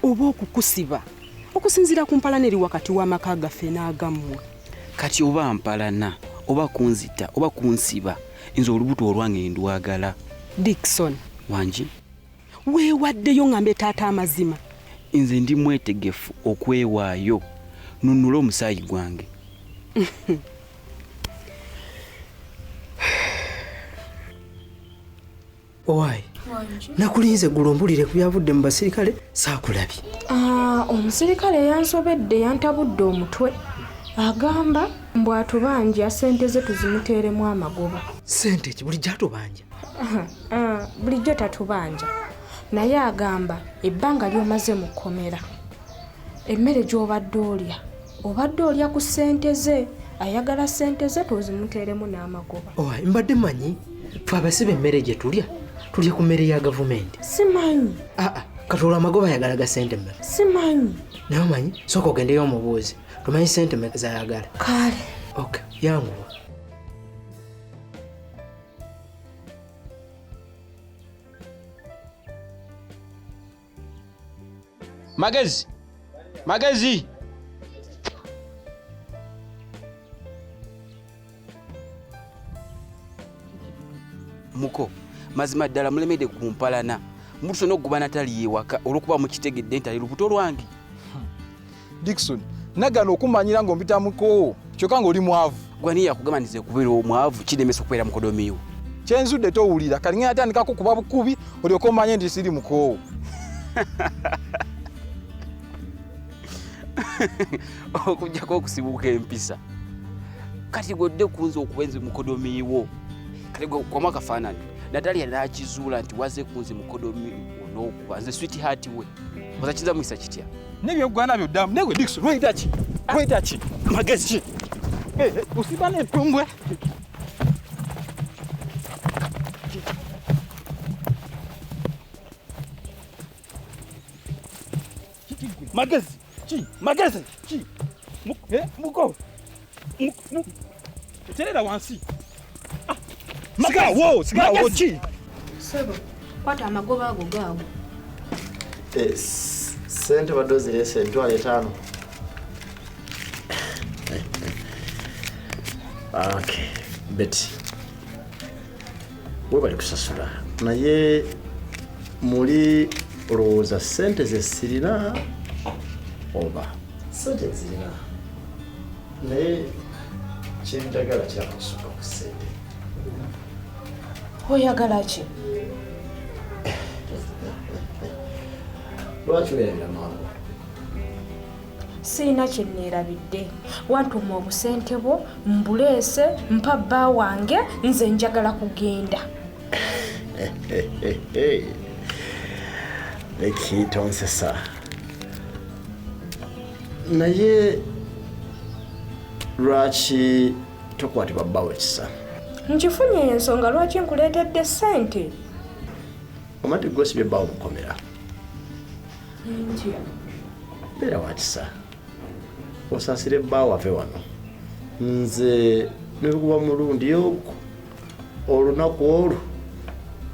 oba okukusiba okusinziira ku mpalana eri wakati w'amaka gaffe n'agammwe. Kati oba mpalana Oba kunzita oba kunsiba, nze olubuto olwange ndwagala. Dickson. Wangi? Weewaddeyo ngambe taata amazima. Nze ndi mwetegefu okwewaayo nunule omusaayi gwange. Owaayi, nakulinze eggulo ombulire ku byavudde mu basirikale saakulabye. Omusirikale yansobedde yantabudde omutwe. Agamba mbu atubanja ssente ze tuzimuteeremu amagoba. Ssente ki? Bulijjo atubanja? Bulijjo tatubanja. Naye agamba ebbanga ly'omaze mu kkomera, emmere gy'obadde olya, obadde olya ku ssente ze, ayagala ssente ze tuzimuteeremu n'amagoba. Owaayi, mbadde mmanyi ffe abasibe emmere gye tulya, tulya ku mmere ya gavumenti. Simanyi. Kati olwo amagoba ayagala ga ssente mmeka? Simanyi. Naye omanyi, sooka ogendeyo omubuuze, tumanyi ssente mmeka z'ayagala. Kale. Okay, yanguwa. Magezi! Magezi! Muko, mazima ddala mulemedde kumpalana. Mutuuse n'okugoba Natalia ewaka olw'okuba mukitegedde nti ali lubuto lwange. Dickson, nagaana okumanyira ng'ompita muko, kyokka ng'oli mwavu. Gwe ani yakugamba nti nze kubeera omwavu kiremesa okubeera mukodomi wo? Kyenzudde towulira, kati ngenda tandika kukuba bukubi olyoke omanye nti siri mukoowu. Okuggyako okusibuuka empisa. Kati gwe odde ku nze okuba nze mukodomi wo. Kati gwe kwamu akafaananyi. Natalia n'akizuula nti waze ku nze mukodomi wo n'okuba nze sweetheart we. Oza kiza muyisa kitya? N'ebyoggwana byo ddamu. Naye gwe Dickson, lweyita ki? Lweyita ki? Magezi ki? Osiba n'entumbwe. Magezi ki? Magezi ki? Muko. Terera wansi. Sigawo, sigawo ki? Sebo, kwata amagoba ago gaago. Ssente badde ozireese 5,000. Okay, Betty. Webale kusasula. Naye muli olowooza ssente ze sirina oba ssente zirina. Naye kye njagala kyakusukka ku ssente. Oyagala ki? Lwaki weerabira mangu? Sirina kye neerabidde. Wantuma obusente bwo mbuleese mpa bba wange nze njagala kugenda. Becky tonsesa. Naye lwaki tokwatibwa bbawo ekisa? Nkifunye ensonga lwaki nkuleetedde ssente. Omanyi gw'osibye bbaawo mu kkomera. Ntya. Beera wa kisa. Osaasire bbaawo ave wano. Nze ne lukuba mulundi ogwo olunaku olwo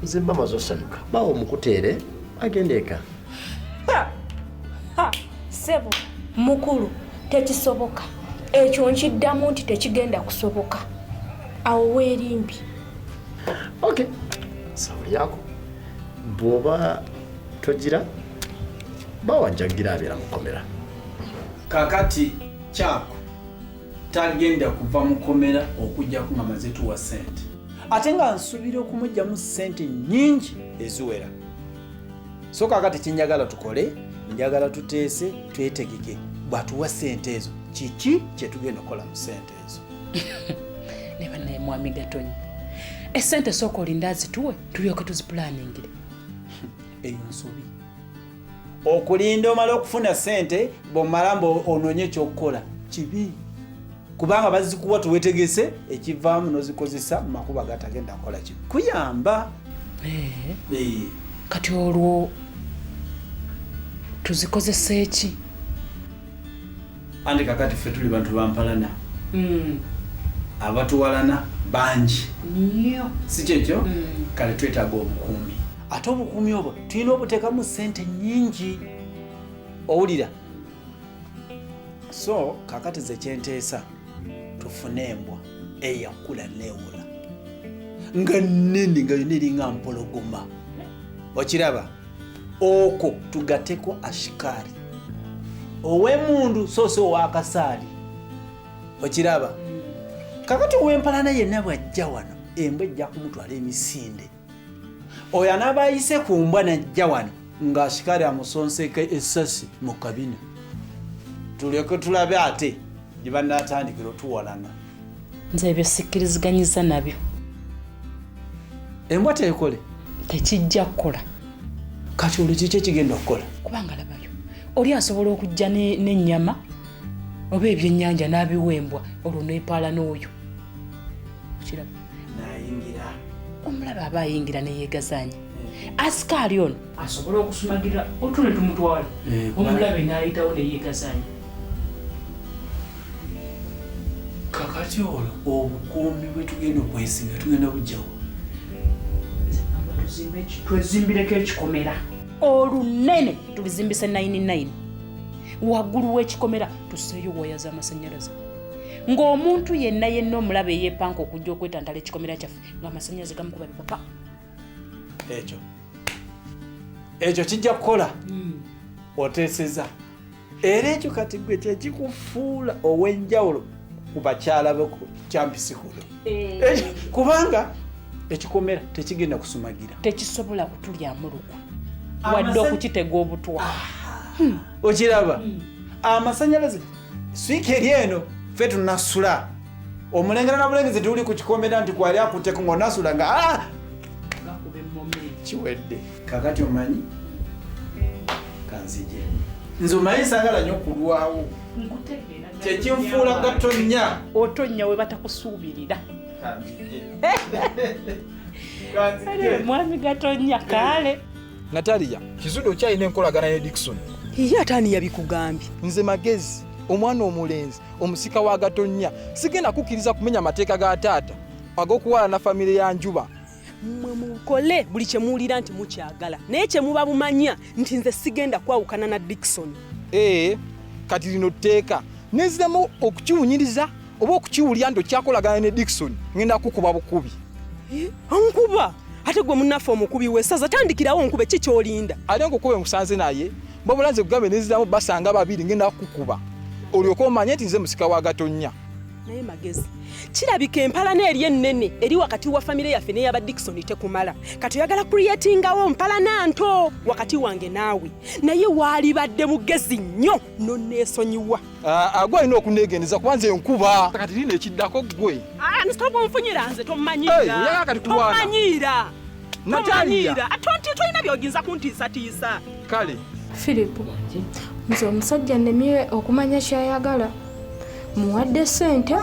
nze mba maze osanyuka. Bbaawo mukuteere agende eka. Ssebo mukulu tekisoboka. Ekyo nkiddamu nti tekigenda kusoboka. Awo weerimbi. Okay. Sawuli yako. Bw'oba togira bbaawo ajja kugira abeera mu kkomera. Kaakati kyako tagenda kuva mu kkomera okuggyako nga maze tuwa ssente. Ate nga nsuubira okumuggyamu ssente nnyingi eziwera. So kaakati kye njagala tukole, njagala tuteese twetegeke bw'atuwa ssente ezo kiki kye tugenda okukola mu ssente ezo. Ne bannaye mwami Gatonyi, essente sooka olinde azituwe tulyoke tuzipulaaningire. Eyo nsobi. Okulinda omala okufuna ssente bw'omala mbu onoonye ekyokukola kibi. Kubanga bazikuwa tuwetegese ekivaamu n'ozikozesa mu makubo agatagenda kukola kibi. Kuyamba. Kati olwo tuzikozesa ki? Anti kakati ffe tuli bantu bampalana. Abatuwalana bangi. Nnyo. Si kyekyo? Kale twetaaga obukuumi. Ate obukuumi obwo tulina obuteekamu ssente nnyingi. Owulira? So kakati ze kyenteesa tufune embwa. Eyakula neewola nga nnene nga yonna eringa mpologoma. Okiraba okwo tugateko ashikaali ow'emmundu so si ow'akasaali. Okiraba kakati ow'empalana yenna bw'ajja wano embwa ejja kumutwala emisinde. Oyo anaaba ayise ku mbwa n'ajja wano ng'ashikaali amusonseka essasi mu kabina. Tulyoke tulabe ate gye banaatandikira otuwalana. Nze ebyo sikkiriziganyiza nabyo. Embwa teekole? Tekijja kukola. Kati olwo kiki ekigenda okukola? Kubanga labayo oli asobola okujja n'ennyama oba ebyennyanja n'abiwa embwa olwo neepaala n'oyo. Okiraba? N'ayingira. Omulaba aba ayingira ne yeegazaanya. Asikaali ono asobola okusumagira otule tumutwale. Omulabe n'ayitawo ne yeegazaanya. Kakati olwo obukuumi bwe tugenda okwesiga tugenda bujjawo. Twezimbireko ekikomera olunene tulizimbise 99 waggulu w'ekikomera tusseeyo waya z'amasannyalaze ng'omuntu yenna yenna omulaba eyeepanka okujja okwetantala ekikomera kyaffe ng'amasannyalaze gamukuba bipapa. Ekyo kijja kukola. Oteeseza era ekyo kati gwe kyekikufuula ow'enjawulo ku bakyala bo kyampisi kuno. Kubanga ekikomera tekigenda kusumagira, tekisobola kutulyamu lukwe wadde okukitega obutwa. Okiraba amasannyalaze swiki eri eno ffe tunasula omulengera na bulengezi tuli ku kikomera nti kwali akutteko ng'onasula nga kiwedde. Kakati omanyi kanzije nze omanyi saagala nnyo kulwawo kyekinfuula gatonya otonya we batakusuubirira. Mwami Gatonya kale. Natalia, kizudde okyalina enkolagana ne Dickson. Ye ate ani yabikugambye? Nze Magezi, omwana omulenzi, omusika wa Gatonya, sigenda kukkiriza kumenya amateeka ga taata ag'okuwala na famire ya Njuba. Mmwe mukole buli kye muwulira nti mukyagala, naye kye muba mumanya nti nze sigenda kwawukana na Dickson. Kati lino tteeka nenziramu okukiwunyiriza oba okukiwulira nti okyakolagana ne Dickson, ngenda kukuba bukubi. Ankuba? Ate gwe munnaffe omukubi w'essaza tandikirawo nkube, ki ky'olinda? Ate nkukube nkusanze naye, wabula nze kugambe nenziramu basanga babiri ngenda kukuba olyoke omanye nti nze musika wa Gatonya. Naye Magezi, kirabika empalana eri ennene eri wakati wa famire yaffe n'eyaba Dickson tekumala. Kati oyagala creatingawo mpalana nto wakati wange naawe, naye waalibadde mugezi nnyo nonneesonyiwa. Gwe olina okuneegendeza kuba nze nkuba. Kati lino ekiddako ggwe. Nsitoba onfunyira nze tommanyiira. Tommanyiira. Natalia. Ate tolina by'oyinza kuntiisatiisa. Kale. Philip, nze omusajja nnemye okumanya ky'ayagala. Muwadde ssente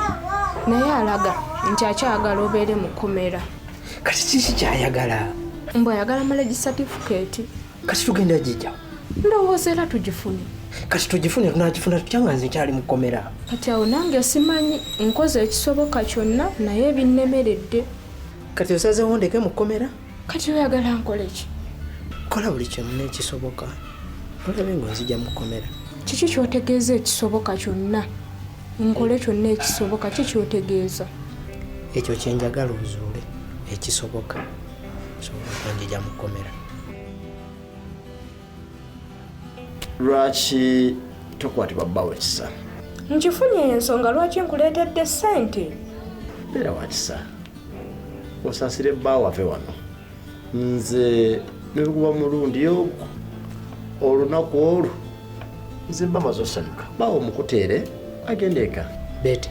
naye alaga nti akyagala obeere mu kkomera. Kati kiki ky'ayagala? Mbu ayagala marriage certificate. Kati tugenda gijja? Ndowooza era tugifune. Kati tugifune tunagifuna tutya nga nze nkyali mu kkomera? Kati awo nange simanyi, nkoze ekisoboka kyonna naye binnemeredde. Kati osazeewo ndeke mu kkomera? Kati oyagala nkole ki? Kola buli kyonna ekisoboka olabe ng'onzija mu kkomera. Kiki ky'otegeeza ekisoboka kyonna? Nkole kyonna ekisoboka, ki ky'otegeeza? Ekyo kye njagala ozuule ekisoboka osobola okunjija mu kkomera. Lwaki tokwatibwa bbaawo ekisa? Nkifunye ensonga lwaki nkuleetedde ssente. Beera wa kisa, osaasire bbaawo ave wano. Nze ne lukuba mulundi ogwo olunaku olwo nze mba maze osanyuka. Bbaawo mukuteere agende eka. Betty.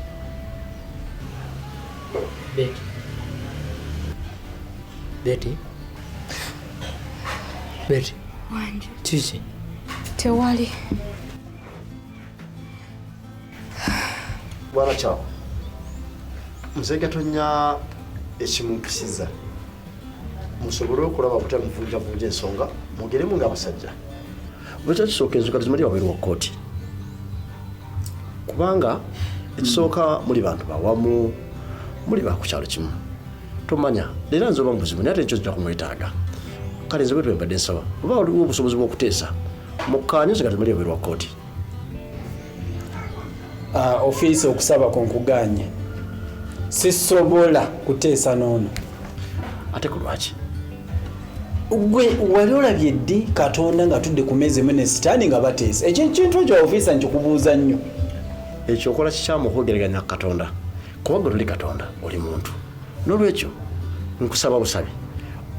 Betty. Betty. Betty. Wanje. Kiki? Tewali. Bwana Kyako, Mzee Gatonya ekimumpisiza musobole okulaba butya muvunjavunja ensonga mugeremu ng'abasajja. Bwekyo kisooka ensonga tezimali wabweru wa kkooti, kubanga ekisooka muli bantu bawamu, muli ba ku kyalo kimu, tomanya leero nze oba mu buzibu naye ate ekyo nja kumwetaaga. Kale nze bwe mbadde nsaba oba waliwo obusobozi bw'okuteesa mukkaanye ensonga tezimali wabweru wa kkooti. Ofiisi okusaba ko nkuganye. Sisobola kuteesa n'ono. Ate ku lwaki? Gwe wali olabye ddi Katonda nga tudde ku mmeeza emu ne Sitaani nga bateesa? Ekyo ekintu ekyo ofiisa nkikubuuza nnyo. Ekyo okola kikyamu okwogeraganya ku Katonda, kuba gwe toli Katonda, oli muntu. N'olwekyo nkusaba busabi,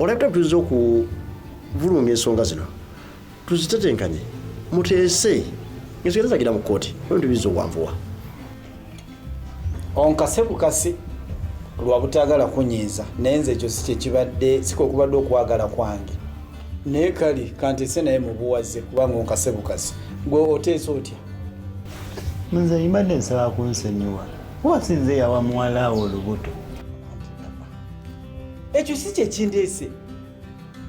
olabye tuyinza okuvulunga ensonga zino tuzitetenkanye, muteese ensonga tezagira mu kkooti, ebintu biyinza okwanvuwa. Onkase bukasi lwa butaagala kunyiiza, naye nze ekyo si kyekibadde, si kwe kubadde okwagala kwange. Naye kale kanteese naye mubuwaze kubanga onkase bukasi. Gwe oteesa otya? Nze mbadde nsaba kunsonyiwa kuba si nze yawa muwala wo olubuto. Ekyo si kye kindeese.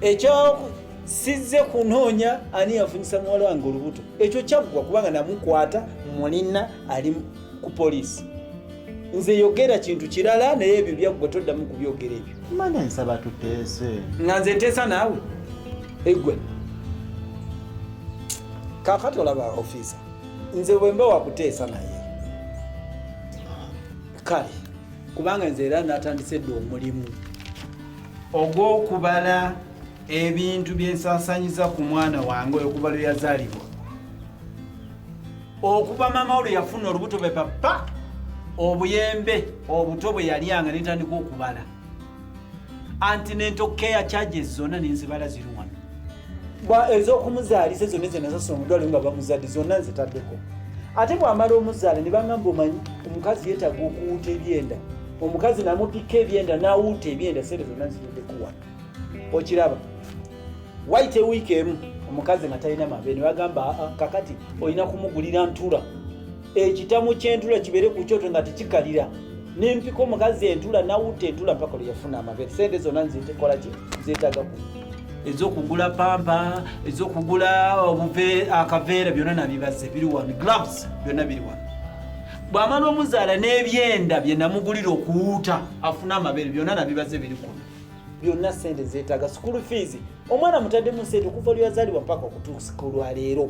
Ekyo sizze kunoonya ani yafunyisa muwala wange olubuto. Ekyo kyaggwa kubanga namukwata mulina ali ku poliisi. Nze yogera kintu kirala naye ebyo byaggwa toddamu kubyogera ebyo. Mbadde nsaba tuteese. Nga nze nteesa naawe? Eggwe. Kaakati olaba ofiisa. Nze bwe mba wakuteesa naye. Kale kubanga nze era natandise dda omulimu ogw'okubala ebintu bye nsaasaanyiza ku mwana wange oyo okuva lwe yazaalibwa. Okuva maama we lwe yafuna olubuto bwe papa obuyembe obuto bwe yalyanga ne ntandika okubala. Antenatal care charges zonna ne nzibala ziri wano. Bwa ez'okumuzaalisa zonna ze nasasula mu ddwaliro nga bamuzadde zonna nzitaddeko. Ate bw'amala omuzaala ne bangamba omanyi omukazi yeetaaga okuwuuta ebyenda. Omukazi namupikka ebyenda n'awuuta ebyenda ssente zonna nzitaddeko wano. Okiraba? Wayita ewiiki emu omukazi nga talina mabeere ne bagamba aa kakati olina kumugulira ntula. Ekitamu ky'entula kibeere ku kyoto nga tekikalira. Ne mpika omukazi entula n'awuuta entula mpaka lwe yafuna amabeere. Ssente zonna nzikola ki? Nzeetaaga ku ez'okugula pampa, ez'okugula obuve akaveera byonna nabibaze biri wano, gloves byonna biri wano. Bw'amala omuzaala n'ebyenda bye namugulira okuwuuta afune amabeere byonna nabibaze biri kuno. Byonna ssente zeetaaga, school fees omwana mutaddemu ssente okuva lwe yazaalibwa mpaka okutuuka olwaleero.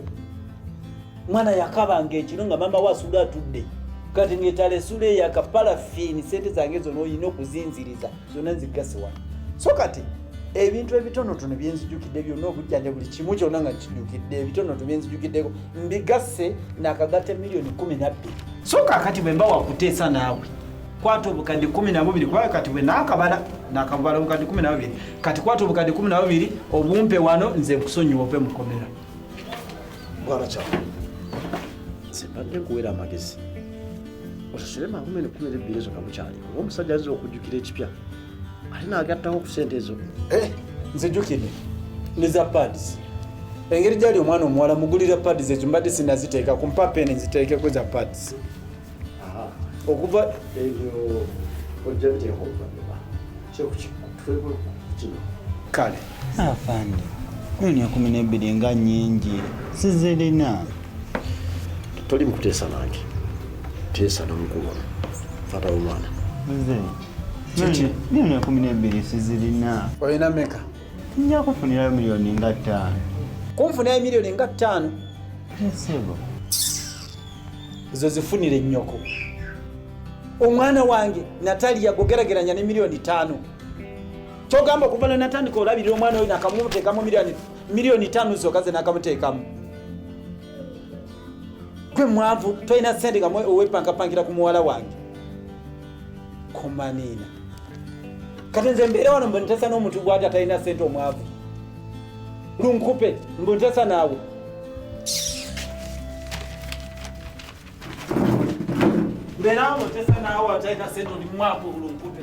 Mwana yakabanga ekiro nga maama we asula atudde, kati ng'etala esula eyaka parafiini, ssente zange zonna olina okuzinziriza zonna nzigase wano. So kati ebintu ebitonotono bye nzijukidde byonna, obujjanja buli kimu kyonna nga nkijjukidde, ebitonotono bye nzijukiddeko mbigasse nakagatta miliyoni 12. So kaakati bwe mba wakuteesa naawe kwata obukadde 12, kubanga kati bwe naakabala naakabala obukadde 12, kati kwata obukadde 12 obumpe wano nze nkusonyiwa ove mukomera. Bwana Kyawa, nze mbadde nkuweera amagezi osasule mangu meno 12 ezo nga bukyali, kuba omusajja ayinza okujjukira ekipya ate n'agattako ku ssente ezo. Nzijukidde ne za pads. Engeri gyali omwana omuwala mugulira pads ezo mbadde sinaziteeka ku mpa peni nziteekeko za pads. Okuva ebyo ojja biteeka oluvannyuma kino. Kale. Afande, miliyoni 12 nga nnyingi sizirina. Toli mukuteesa nange, teesa n'omukulu ono taata w'omwana. Nze miliyoni 12 sizirina. Olina meka? Nja kufunirayo miliyoni nga 5. Kunfunirayo miliyoni nga 5? Ssebo. Ezo zifunire nnyoko. Omwana wange Natalia gogerageranya ne miliyoni 5. Kyogamba okuva lwe natandika olabirira omwana oyo nakamuteekamu miliyoni 5 zokka ze nakamuteekamu. Gwe mwavu tolina ssente nga wepankapankira ku muwala wange. Komaniina. Kati nze mbeera wano mbu nteesa n'omuntu gw'ati atalina ssente omwavu. Lunkupe mbu nteesa naawe. Mbeera wano nteesa naawe atalina ssente oli mwavu lunkupe.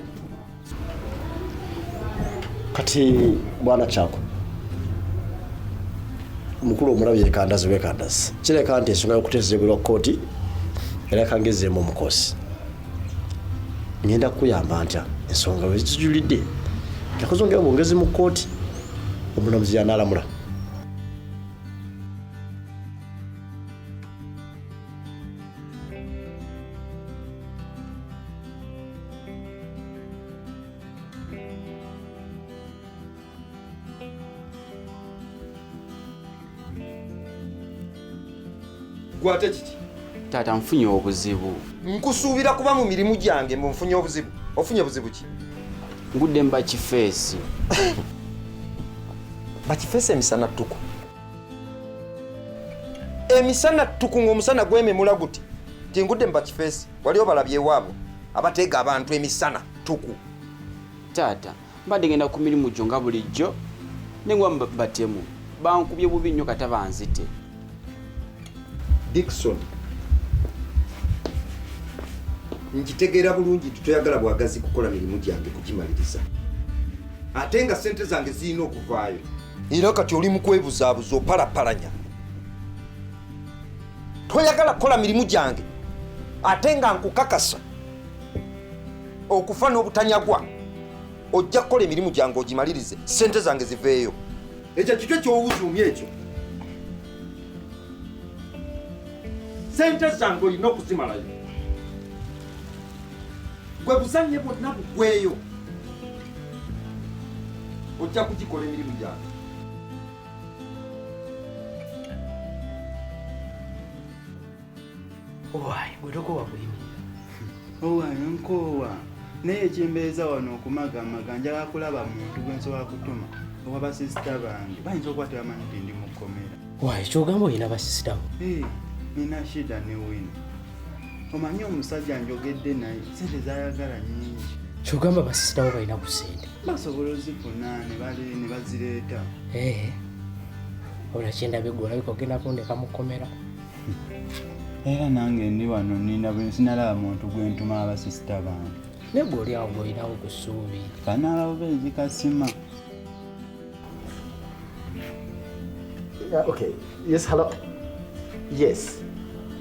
Kati bwana Kyako, omukulu omulabye kandazi bwekandazi, kireka nti ensonga y'okuteesezebwa kkooti era kangezeemu omukosi. Ngenda kukuyamba ntya ensonga bwe zitujulidde yakuzongera bwongezi mu kkooti omulamuzi yanaalamula. Gwate kiki? Taata nfunye obuzibu. Nkusuubira kuba mu mirimu gyange mbu nfunye obuzibu. Ofunye buzibu ki? Ngudde mba kifeesi. Bakifeesi emisana ttuku. Emisana ttuku ng'omusana gwememula guti. Tingudde mba kifeesi. Wali obalabye ewaabwe abateega abantu emisana ttuku. Taata, mbadde ngenda ku mirimu gyo nga bulijjo ne ngwa batemu. Bankubye bubi nnyo kata banzite. Dickson, nkitegeera bulungi nti toyagala bwagazi kukola mirimu gyange kugimaliriza. Ate nga ssente zange zirina okuvaayo. Era kati oli mu kwebuzaabuza opalapalanya. Toyagala kukola mirimu gyange ate nga nkukakasa okufa n'obutanyagwa. Ojja kukola emirimu gyange ogimalirize, ssente zange ziveeyo. Ekyo kikyo ky'owuzuumya ekyo. Ssente zange olina okuzimalayo. Gwe buzannye bwonna bugweyo. Ojja kugikola emirimu gyange. Owaayi, gwe tokoowa kuyimirira. Owaayi, nkoowa. Naye ekimbeeza wano okumagamaga njagala kulaba muntu gwe nsobola kutuma owa basisita bange. Bayinza okuba tebamanyi nti ndi mu kkomera. Waayi, ky'ogamba olina basisita bo? Nina shida ne wino. Omanyi omusajja njogedde naye ssente z'ayagala nnyingi. Ky'ogamba basisita bo balina ku ssente? Basobola ozifuna ne bazireeta. Wabula kyendabye ggwe olabika ogenda kundeka mu kkomera. Era nange ndi wano nninda bwe sinalaba muntu gwe ntuma abasisita bange. Naye ggwe oli awo ng'olinawo ku ssuubi. Kanaaba bubeezi kasima. Okay. Yes, hello. Yes.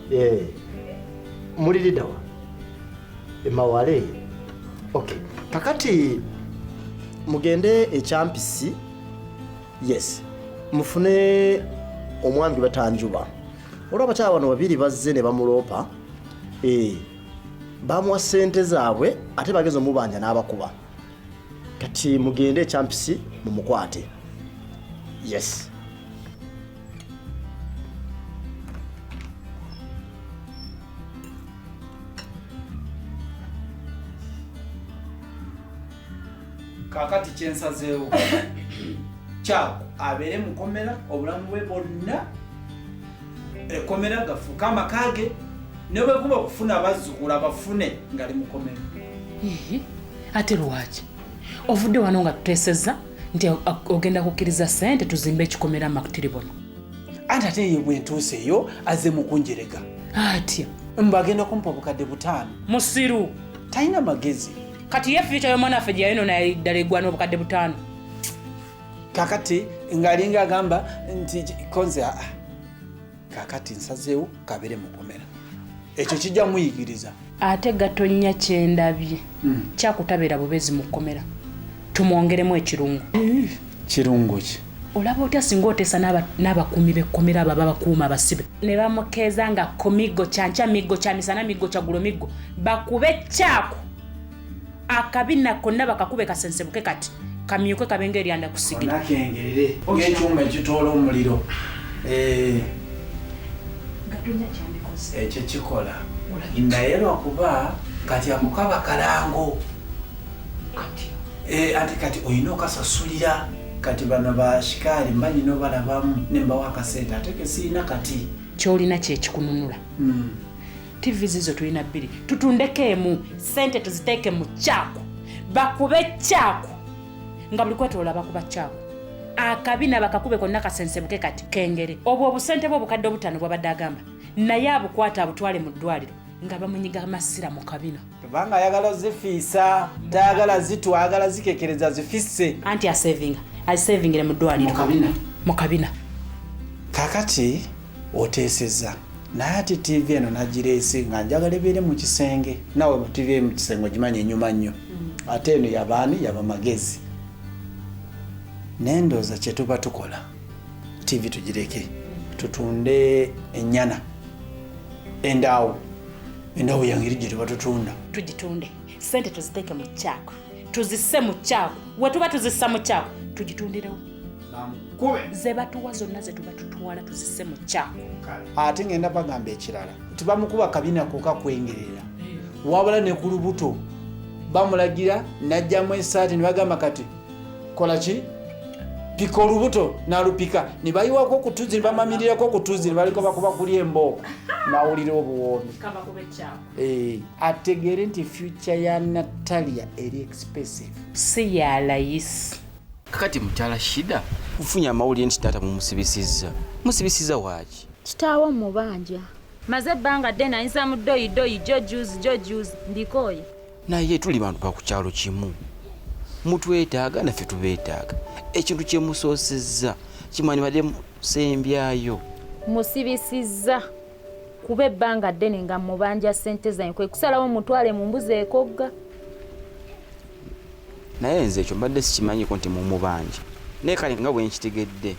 Yeah. Muliri dawa. Emawale. Okay. Kakati mugende ekyampisi. Yes. Mufune omwami batanjuba. Olwo abakyala bano babiri bazze ne bamuloopa. Bamuwa ssente zaabwe ate bageze omubanja n'abakuba. Kati mugende ekyampisi mumukwate. Yes. Kakati kyensazeewo kyako abeere mukomera obulamu bwe bwonna ekomera gafuuke amaka ge ne bwe kuba okufuna abazzukulu abafune ngali mukomera. Ate lwaki ovudde wano nga tuteesezza nti ogenda kukkiriza ssente tuzimbe ekikomera amakutiribono? Anti ate ye bwe ntuuseeyo azze mu kunjerega. Atya? Mbu agenda kumpa obukadde 5. Musiru. Talina magezi. Kati ye future y'omwana waffe gye yayonona ddala eggwa n'obukadde 5. Kakati ng'alinga agamba nti konze kakati nsazeewo kabeere mukomera. Ekyo kijja muyigiriza. Ate Gatonnya kyendabye kyakutabeera bubeezi mu kkomera. Tumwongeremu ekirungo. Kirungo ki? Olaba otya singa oteesa n'abakuumi b'ekkomera abo ababakuuma abasibe ne bamukeeza nga komiggo kyankya miggo kya misana miggo kya ggulo miggo bakube kyako akabina konna bakakube kasensebuke kati kamyuke kabe ng'eryanda kusigira. Onakengerere ng'ekyuma ekitoola omuliro. Gatonnya kyandikoze. Ekyo kikola. Naye lwakuba kati ako kaba kalango. Ate kati olina okasasulira. Kati bano bashikaali mbanyi n'obalabamu ne mbawa akasente ate ke sirina kati. Ky'olina kye kikununula. TV zizo tulina 2 tutundeko emu ssente tuziteeke mu kyako bakube kyako nga buli kwetoloola bakuba kyako akabina bakakube konna kasensebuke kati kengere obwo obusente bwe obukadde 5 bw'abadde agamba naye abukwata abutwale mu ddwaliro nga bamunyiga amasira mu kabina. Kubanga ayagala zifiisa tayagala zitwagala zikekereza zifisse. Anti asevinga asevingire mu ddwaliro mu kabina. Kakati oteesezza naye ate TV eno nagireese nga njagala ebeere mu kisenge. Naawe mu TV mu kisenge ogimanyi enyuma nnyo. Ate eno yabaani yaba magezi. Naye ndowooza kye tuba tukola TV tugireke tutunde ennyana endaawo. Endaawo yange eri gye tuba tutunda. Tugitunde ssente tuziteeke mu kyako tuzisse mu kyako we tuba tuzissa mu kyako tugitundirewo. Ze batuwa zonna ze tuba tutwala tuzisse mu kyako. Ate ngenda bagamba ekirala nti bamukuba kabina kokka kwengerera wabula ne ku lubuto Bamulagira n'ajjamu essaati ne bagamba kati kola ki? Pika olubuto n'alupika ne bayiwako ku tuzzi ne bamamirirako ku tuzzi ne baliko bakuba kuli embooko n'awulira obuwoomi. Ategeere nti future ya Natalia eri expensive. Si ya layisi. Kakati mukyala Shida nfunye amawulire nti taata mumusibisizza. Musibisizza waaki? Kitaawo mubanja. Maze ebbanga ddene ayinza mu ddoyi ddoyi jjo juzi jjo juzi mbikooye. Naye tuli bantu ba ku kyalo kimu. Mutwetaaga naffe tubeetaaga. Ekintu kye musoosezza kimwandibadde musembyayo. Musibisizza kuba ebbanga ddene nga mmubanja ssente zange kwe kusalawo mmutwale mu mbuzi ekogga. Naye nze ekyo mbadde sikimanyiiko nti mumubanja. Naye kale nga bwe nkitegedde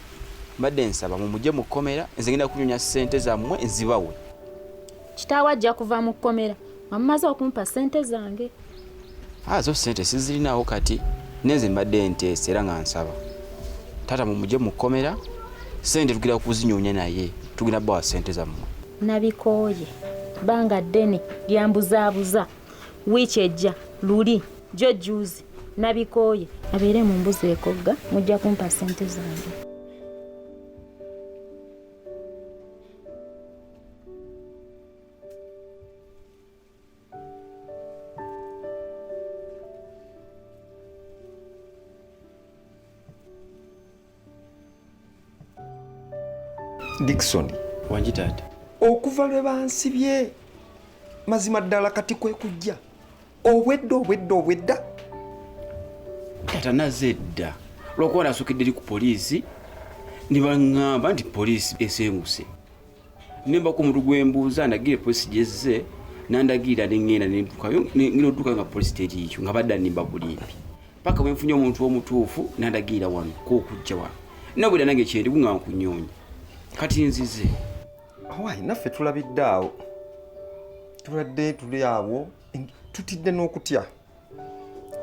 mbadde nsaba mumugye mu kkomera nze ngenda kunyonya ssente zammwe nzibawe. Kitaawe ajja kuva mu kkomera nga mumaze okumpa ssente zange. Ah, zo ssente sizirinaawo kati naye nze mbadde nteesa era nga nsaba taata mumugye mu kkomera ssente tugenda kuzinyonya naye tugenda bawa ssente zammwe. Nabikooye bbanga ddene lyambuzaabuza wiiki ejja luli jjo jjuuzi nabikooye abeere mu mbuzi ekogga mujja kumpa ssente zange. Dickson. Wangi taata. Okuva lwe bansibye mazima ddala kati kwe kujja obwedda obwedda obwedda. Taata naze dda lwakuba nasookedde eri ku poliisi ne baŋŋamba nti poliisi esenguse. Ne mbako omuntu gwe mbuuza ndagire poliisi gyezze nandagirira ne ŋŋenda ne ntuukayo ne ngenda otuukayo nga poliisi teriiyo nga badda nnimba bulimbi. Paka bwe nfunye omuntu omutuufu nandagirira wano k'okujja wano. Nabwera nange kyendiku nga nkunyoonya. Kati nzize. Owaaye naffe tulabidde awo. Tubadde tuli awo tutidde n'okutya.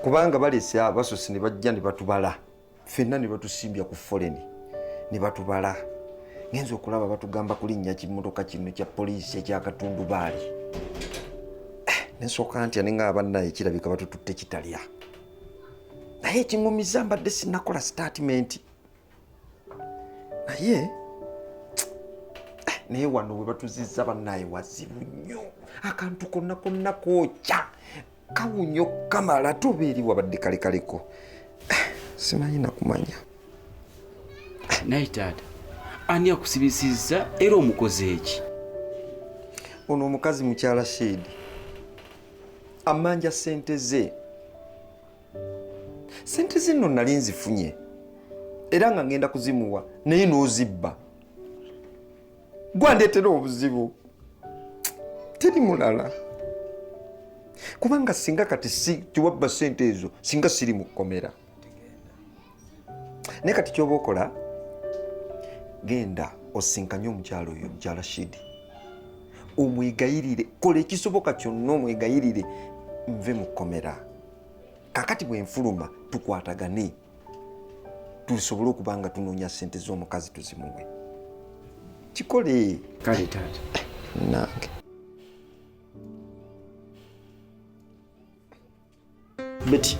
Kubanga baleese abasosi ne bajja ne batubala. Ffenna ne batusimbya ku foleni ne batubala. Ngenze okulaba batugamba kulinnya kimmotoka kino kya poliisi ekyakatundubaali. Ne nsooka ntya ne ngamba bannaye kirabika batututte kitalya. Naye ekiŋŋumizza mbadde sinnakola sitaatimenti. Naye naye wano we batuzizza bannaye wazibu nnyo. Akantu konna konna kookya. Kawunyo kamala tuba eri wabadde kalekaleko. Simanyi nakumanya. Naye taata, ani akusibisizza era omukoze eki? Ono omukazi mukyala Shedi amanja ssente ze. Ssente ze nno nali nzifunye era nga ngenda kuzimuwa naye n'ozibba. Gwandeetera obuzibu. Teri mulala. Kubanga singa kati si tiwabba ssente ezo singa siri mu kkomera. Naye kati ky'oba okola genda osinkanye omukyala oyo mukyala Shidi omwegayirire, kola ekisoboka kyonna omwegayirire nve mu kkomera. Kaakati bwe nfuluma tukwatagane tusobole okuba nga tunoonya ssente z'omukazi tuzimuwe. Kikole. Kale taata. Nange. Betty,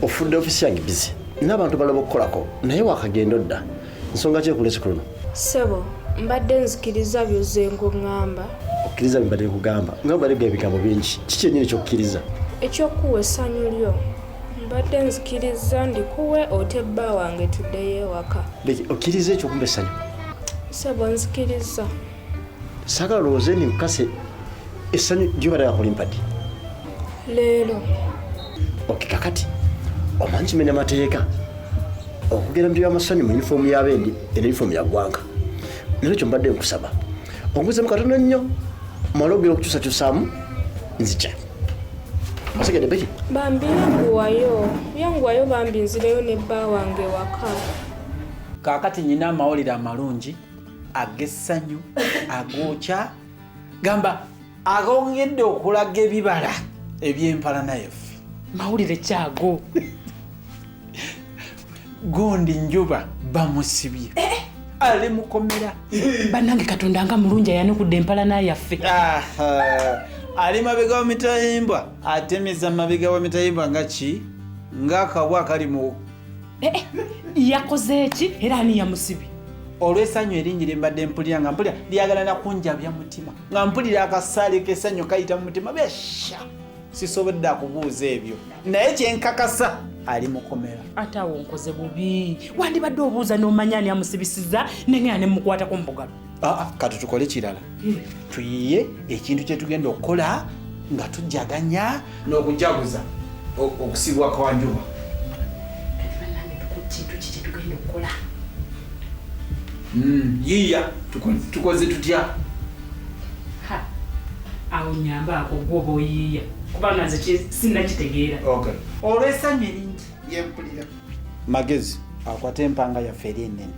ofudde ofiisi yange bizi n'abantu balaba okukolako naye wakagenda odda. Nsonga ki ekulese ku luno? Ssebo, mbadde nzikiriza by'ozze ng'oŋŋamba. Okkiriza bye mbadde nkugamba? Nga mbadde gamba ebigambo bingi. Ki kyennyini ky'okkiriza? Eky'okukuwa essanyu lyo. Mbadde nzikiriza ndikuwe ote bba wange tuddeyo ewaka. Betty, okkiriza ekyo okumpa essanyu? Ssebo, nzikiriza. Saagala olowooze nti nkukase essanyu ly'obadde wakulimpadde. Leero. Ok, kakati omanyi kimenya mateeka okugenda mu by'amasanyu mu yunifoomu y'abendi eno yunifoomu ya ggwanga. Nolwekyo mbadde nkusaba onguzeemu katono nnyo male ogenda okukyusakyusaamu nzija. Osegedde Betty? Bambi yanguwayo, yanguwayo bambi nzireyo ne bba wange ewaka. Kaakati nnyina amawulire amalungi ag'essanyu agookya gamba agongedde okulaga ebibala eby'empalana yaffe. Mawulire kyago. Gundi Njuba bamusibye. Ali mukomera. Bannange Katonda nga mulungi ayanukudde empalana yaffe. Ali mabega wa mitayimbwa atemeza mabega wa mitayimbwa nga ki ng'akabwa akali mu Yakoze eki era ani yamusibye? Olw'essanyu eringi lye mbadde mpulira nga mpulira lyagala na kunjabya mutima, nga mpulira akasaale k'essanyu kayita mu mutima besha, sisobodde akubuuza ebyo, naye kyenkakasa ali mukomera. Ate awo nkoze bubi, wandibadde obuuza n'omanya ani amusibisiza nengenda ne mukwatako mu bugalo. Kati tukole kirala, tuyiye ekintu kye tugenda okukola nga tujaganya n'okujaguza okusibwa kwa Njuba. Kati bannange kintu ki kye tugenda okukola? Yiya tukoze tutya? Awo nyambaako gwoba oyiiya kubanga nze sinnakitegeera. Olw'essanyu eringi lyempulira, Magezi akwate empanga yaffe eri ennene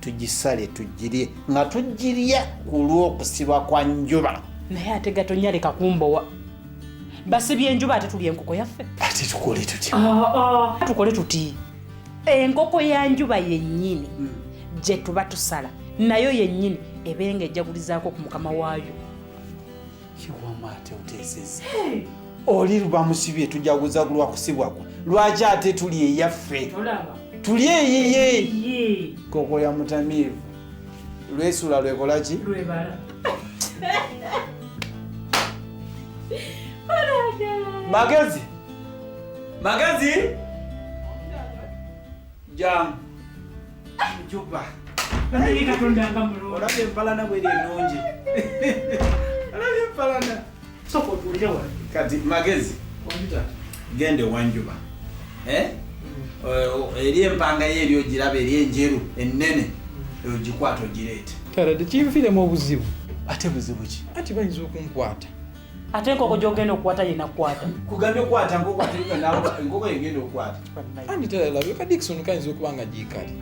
tugisale tugirye nga tugirya ku lw'okusibwa kwa Njuba. Naye ate Gatonya leka kumbowa, basibye enjuba ate tulya enkoko yaffe. Ate tukole tutya? Tukole tuti enkoko ya Njuba yennyini gye tuba tusala nayo yennyini ebeere ng'ejjagulizaako ku mukama waayo. Kiwama ate oteesezza. Oli bamusibye tujaguza lwa kusibwa kwe, lwaki ate tuli eyaffe? Tuli eyiye. Nkoko ya mutamiivu lwesula lwekola ki? Lwebala. Magezi, Magezi, jangu Njuba. Olabye empalana bweri ennungi. Olabye empalana. Sooka otuulire wano. Kati Magezi, genda ewa Njuba. Eri empanga ye eri ogiraba eri enjeru ennene, ogikwata ogireete. Taata tekinfiiremu obuzibu. Ate buzibu ki? Ati bayinza okunkwata. Ate enkoko gy'ogenda okukwata ye nakukwata. Kugambye kwata nkoko ate enkoko yegenda okukwata. Andi taata labika Dickson kayinza okuba nga giikali.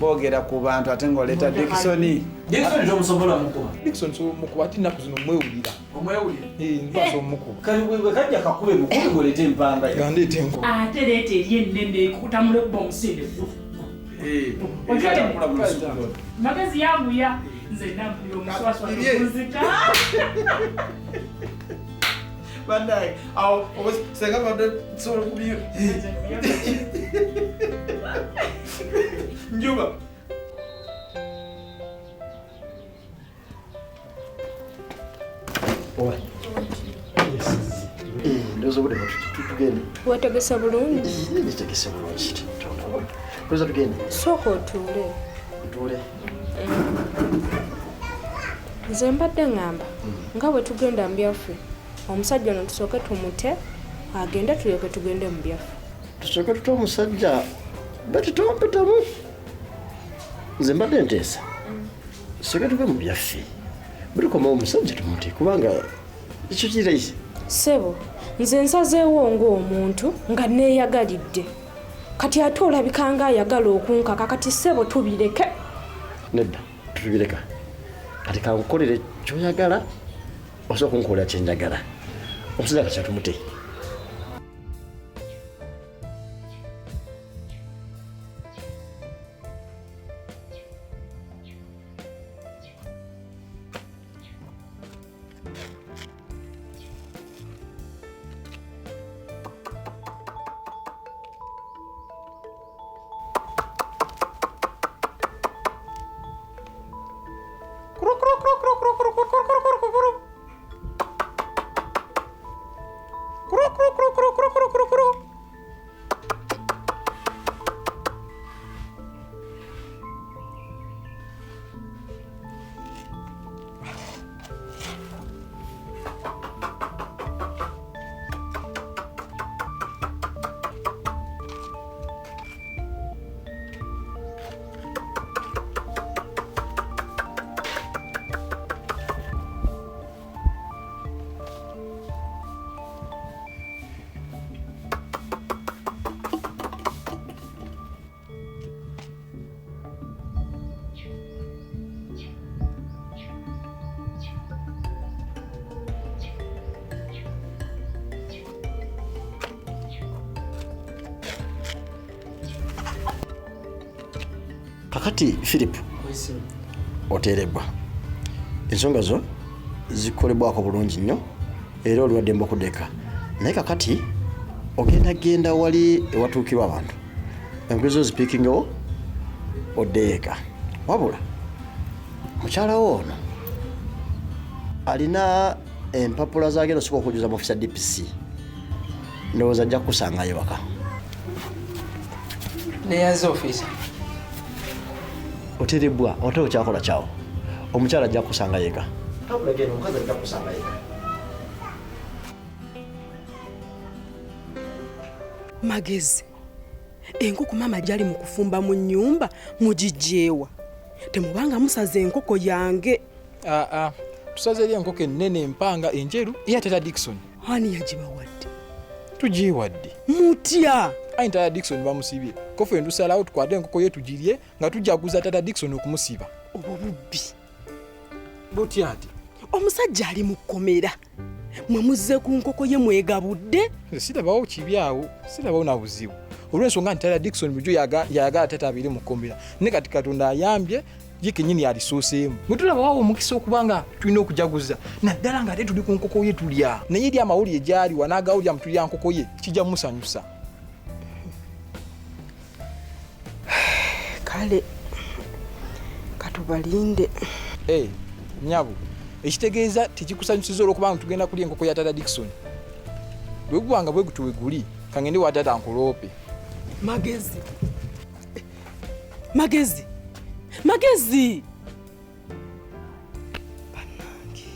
Boogera ku bantu ate ng'oleeta Dickson. Dickson tomusobola mukuba. Dickson nsobola mukuba ate ennaku zino mwewulira. Omwewulira? Nbaasa omukuba. Kale bwe kajja kakube mukube ng'oleeta empanga ye. Nga ndeeta enkoko. Ate leeta eri ennene ekutamula okuba omusinde. Magezi yanguya. Nze nampulira omuswaswa okuzita. Bannange awo senga badde nsobola okubiyo. Njuba. Ndowooza obudde tugende. Weetegese bulungi? Neetegese bulungi. Ndowooza tugende. Sooka otuule. Ntuule. Nze mbadde ŋŋamba nga bwe tugenda mu byaffe, omusajja ono tusooke tumute agende tulyoke tugende mu byaffe. Tusooke tute omusajja bati tompitamu. Nze mbadde nteesa tusooke tuve mu byaffe, bwe tukomawo omusajja tumute kubanga ekyo kirayise. Ssebo, nze nsazeewo ng'omuntu nga neeyagalidde, kati ate olabika ng'ayagala okunkaka. Kati ssebo tubireke. Nedda, tutubireka. Kati kankukolere ky'oyagala, osobola okunkolera kye njagala. Omusajja kati tumute. Kakati Philip, oteerebbwa ensonga zo Zikolebwako bulungi nnyo era oli waddembe okudda naye kakati ogenda genda wali ewatuukirwa abantu engoye zo zipiikingewo oddeyo eka. Wabula mukyala wo ono alina empapula zagenda osooka okujjuza mu ofisi ya DPC. Ndowooza ajja kukusangayo waka. Neyanze ofiisa. Oterebwa ote okyakola kyawo. Omukyala ajja kukusangayo eka. Tabula genda omukazi ajja kukusangayo eka. Magezi, enkoko maama gyali mu kufumba mu nnyumba mugigyewa. Temubanga musaze enkoko yange. Tusaze eri enkoko ennene empanga enjeru eya Tata Dickson. Ani yagibawadde? Tugiwadde. Mutya? Ayi Tata Dickson bamusibye. Kofe ndusalawo tukwate enkoko ye tugirye nga tujaguza Tata Dickson okumusiba. Obwo bubbi. Butya ati? Omusajja ali mu kkomera. Mwe muzze ku nkoko ye mwegabudde? Sirabawo kibi awo, sirabawo na buzibu. Olw'ensonga nti Tata Dickson bulijjo yagala tata abeere mu kkomera. Ne kati Katonda ayambye ye kennyini alisooseemu. Bwe tulabawo omukisa okuba nga tulina okujaguza naddala ng'ate tuli ku nkoko ye tulya. Naye eri amawulire gy'ali wanaagawulira mu tulya nkoko ye kijja musanyusa. Kale katubalinde. Nnyabo, ekitegeeza tekikusanyusiza olw'okuba nga tugenda kulya enkoko ya Tata Dickson. Bwe guba nga bwe gutyo bwe guli, kangende wa tata nkuloope. Magezi. Magezi. Magezi. Bannange.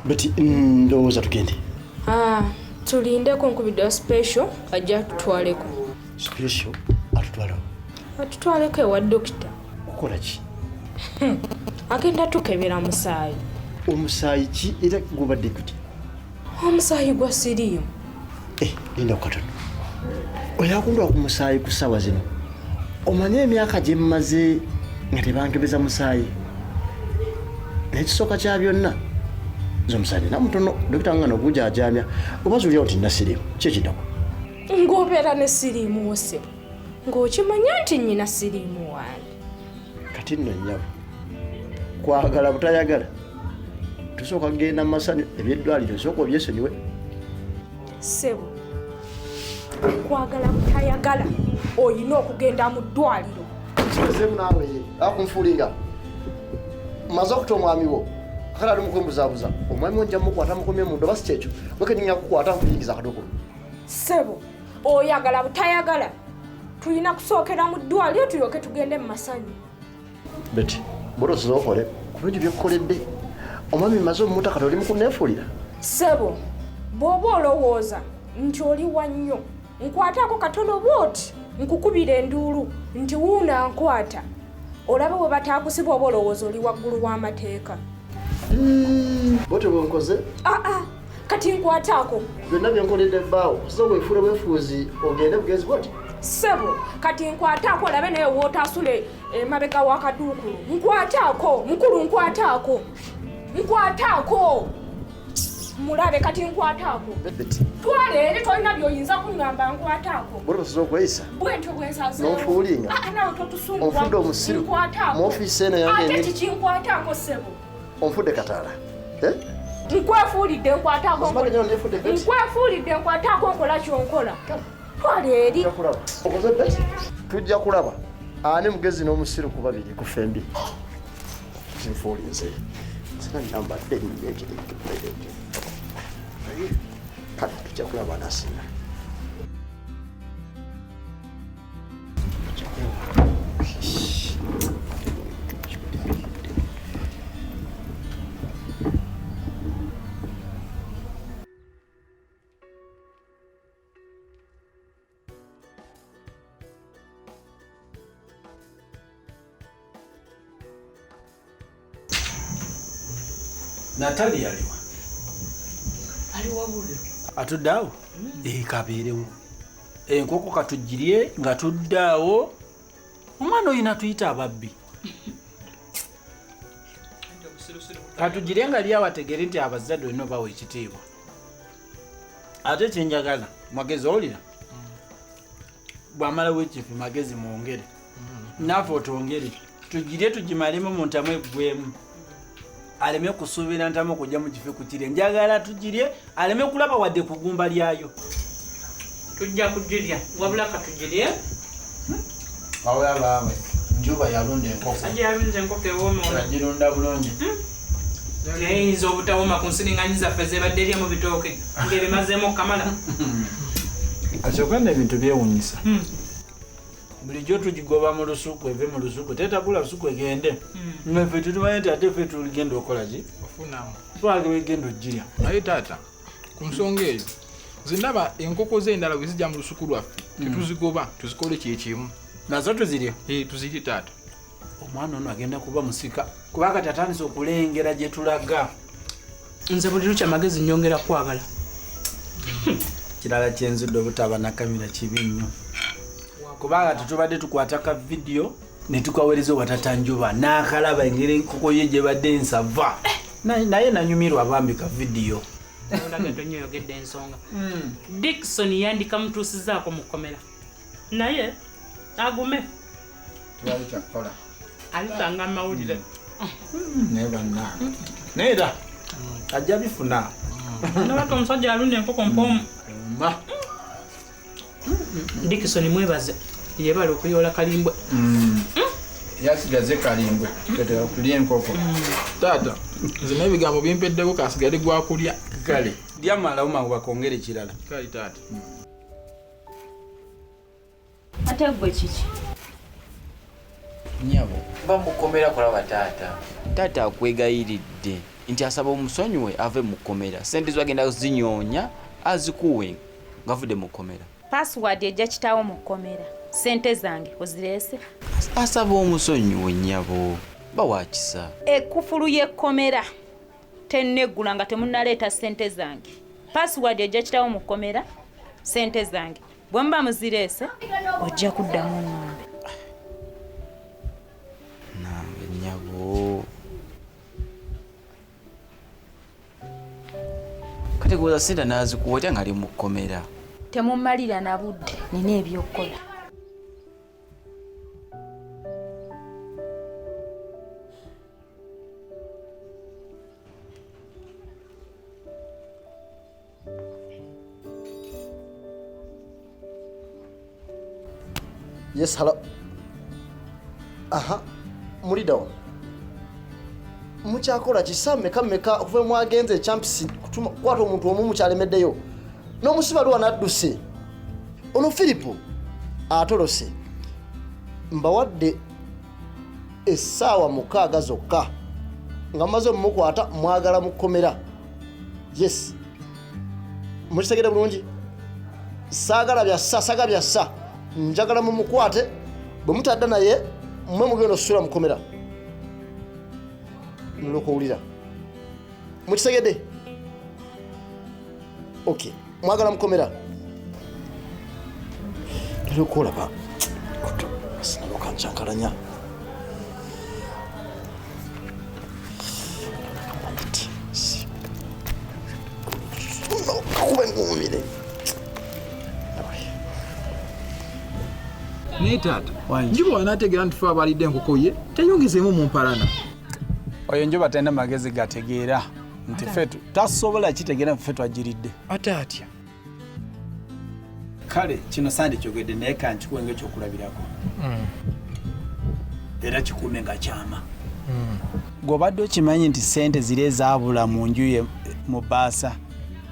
Beti ndowooza tugende. Tulindeko nkubidde special ajja atutwaleko. Special atutwaleko? Atutwaleko ewa dokita. Kukola ki? Agenda tukebera musaayi. Omusaayi ki era gubadde kuti? Omusaayi gwa siriimu. Linda katono. Oyakundwa ku musaayi ku ssaawa zino. Omanye emyaka gye mmaze nga tebankebeza musaayi. Naye ekisooka kya byonna nze omusaayi nina mutono, dokita nga n'ogujaajaamya oba zuulira nti nina siriimu. Ki ekiddako? Ng'obeera ne siriimu wo ssebo, ng'okimanya nti nnyina siriimu wange. Kati nno nnyabo, kwagala butayagala. Tusooka kugenda mu masanyu eby'eddwaliro osooka obyesonyiwe. Ssebo, kwagala butayagala olina okugenda mu ddwaliro. Kizeemu naawe akunfuulinga. Mmaze okuta omwami wo, kale ali mu kwembuzaabuza. Omwami wo nja mukwata mukomye munda oba si kyekyo, gwe kennyini akukwata nkuyingiza akadokolo. Ssebo, oyagala butayagala tulina kusookera mu ddwaliro tulyoke tugende mu masanyu. Beti, bw'otosobola okole ku bingi by'okukoledde. Omwami mmaze omutta kati oli mu kunneefuulira. Ssebo, bw'oba olowooza nti oli wa nnyo, nkwataako katono bw'oti nkukubira enduulu nti wuuna nkwata. Olabe bwe bataakusiba oba olowooza oli waggulu w'amateeka. Bw'otyo bwe nkoze? Kati nkwataako. Byonna bye nkoledde bbaawo, osobola weefuule bwefuuzi ogende bugenzi bw'oti? Ssebo, kati nkwataako olabe naye w'otaasule emabega w'akaduukulu. Nkwataako, mukulu nkwataako. Nkwataako. Mulabe kati nkwataako. Twala eri tolina by'oyinza kuŋŋamba nkwataako. Bw'otyo osobola okweyisa? Bwentyo bwe nsazeewo. N'onfuulinga? Naawe totusunguwa. Onfudde omusiru. Nkwataako. Mu ofiisi eno yange Ate kiki nkwataako ssebo? Onfudde kataala. Nkwefuulidde nkwataako. Nkwefuulidde nkwataako nkola ky'onkola. Twala eri. Okoze Beti? Tujja kulaba ani mugezi n'omusiru ku babiri ku ffembi. Nfuulinze. Sina nnyambadde nnyo ekiri. Kale tujja kulaba anasinga. Natalia aliwa? Aliwa buli. Atudde awo? Kabeerewo. Enkoko katugirye nga tudde awo. Omwana oyina tuyita ababbi. Katugirye nga lyawo ategeere nti abazadde olina obawa ekitiibwa. Ate kye njagala, Magezi owulira? Bw'amalawo ekifi Magezi mwongere. Naafe otwongere. Tugirye tugimalemu mu ntamu eggwemu. Aleme kusuubira ntamu kujja mu kifo kukirya. Njagala tugirye aleme kulaba wadde kugumba lyayo. Tujja kugirya wabula katugirye. Wabula baawe Njuba yalunda enkoko. Sajja yalunze enkoko ewooma. Yagirunda bulungi. Naye eyinza obutawoma ku nsiringanyi zaffe zebadde erya mu bitooke ng'ebimazeemu okukamala. Kyokka nno ebintu byewuunyisa. Bulijjo tugigoba mu lusuku eve mu lusuku tetabula lusuku egende. Naffe tetumanyi nti ate ffe tuligenda okukola ki? Ofunamu. Twagala egenda ogirya. Naye taata ku nsonga eyo nze ndaba enkoko z'endala bwe zijja mu lusuku lwaffe tetuzigoba tuzikole kyekimu. Nazo tuzirye? Tuzirye taata. Omwana ono agenda kuba musika kuba kati atandise okulengera gye tulaga. Nze buli lukya amagezi nnyongera kwagala. Kirala kyenzudde obutaba na kamera kibi nnyo. Kubanga tetubadde tukwata ka vidiyo ne tukaweereza owatata Njuba n'akalaba engeri enkoko ye gye badde ensava. Naye nanyumirwa bambi ka vidiyo. Olaga tonyo oyogedde ensonga. Dickson yandikamutuusizaako mu kkomera. Naye agume. Tewali kyakukola. Alisanga amawulire. Naye bannange. Naye era ajja bifuna. Nabaka omusajja alunda enkoko mpoomu. Dickson mwebaze yebale okuyoola kalimbwe. Yasigaze kalimbwe tetera kulya enkoko. Taata nze n'ebigambo bimpeddeko kasigale gwakulya. Kale lyamalawo mangu bakongere ekirala. Kale taata. Ate gwe kiki? Nnyabo bamukomera kulaba taata. Taata akwegayiridde nti asaba omusonyiwe ave mu kkomera. Ssente zo agenda zinyonya azikuwe ng'avudde mu kkomera. Password ejja kitaawo mu kkomera. Ssente zange ozireese. Asaba omusonyiwe nnyabo bawakisa. Ekkufulu y'ekkomera tenneggula nga temunnaleeta ssente zange. Password ejja kitaawo mu kkomera ssente zange. Bwe muba muzireese ojja kuddamu ŋŋambe. Nange nnyabo. Kati gwoza ssente n'azikuwa otya ng'ali mu kkomera? Temummalira na budde nina ebyokukola. Yes, hello. Aha, mulidawo. Mukyakola kisa mmeka mmeka okuva mwagenze echampisi kukwata omuntu omu mukyalemeddeyo. N'omusibaluwa n'adduse. Ono Filipo atolose. Mbawadde essaawa 6 zokka nga mumaze mumukwata mwagala mu kkomera. Yes. Mukitegedde bulungi? Saagala byassa, saagala byassa. Njagala mumukwate bwe mutadda naye mmwe mugenda osusula mu kkomera. Nlokowulira. Mukitegedde? Okay. Mwagala mu kkomera. Nlokolaba. Sinaloka ncankalanya. Naye taata, Njuba wanaategeera nti ffe abalidde enkoko ye teyongezeemu mu mpalana. Oyo Njuba talina magezi gategeera nti ffe tasobola kitegeera nti ffe twagiridde. Ate atya? Kale kino sandikyogedde naye kankikuwe ng'ekyokulabirako. Era kikuume nga kyama. Gw'obadde okimanyi nti ssente ziri ezaabula mu nju ye mu bbaasa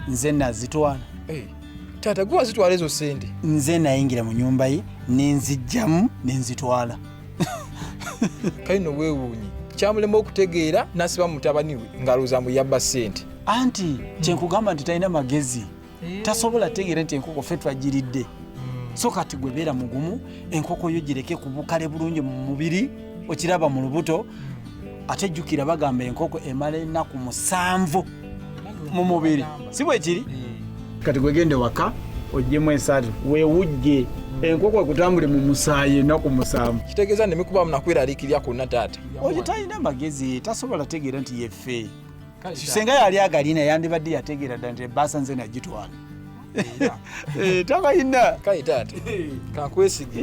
nze nazitwala. Taata gwe wazitwala ezo ssente? Nze nayingira mu nnyumba ye ne nzijjamu ne nzitwala. Kale nno weewuunye kyamulema okutegeera n'asiba mutabani we ng'alowooza mbu yabba ssente. Anti kye nkugamba nti talina magezi. Tasobola tegeera nti enkoko ffe twagiridde. So kati gwe beera mugumu enkoko yo gireke kubukale bulungi mu mubiri okiraba mu lubuto. Ate jjukira bagamba enkoko emala ennaku 7 mu mubiri. Si bwe kiri? Kati gwe gende waka oggyemu ensaati weewujje enkoko ekutambule mu musaayi ennaku 7. Kitegeeza nneme kubaamu nakweraliikirira kwonna taata. Oyo talina magezi tasobola tegeera nti yeffe. Singa yali agalina yandibadde yategeera ddala nti ebbaasa nze nagitwala. Takayina. Kale taata, kankwesige.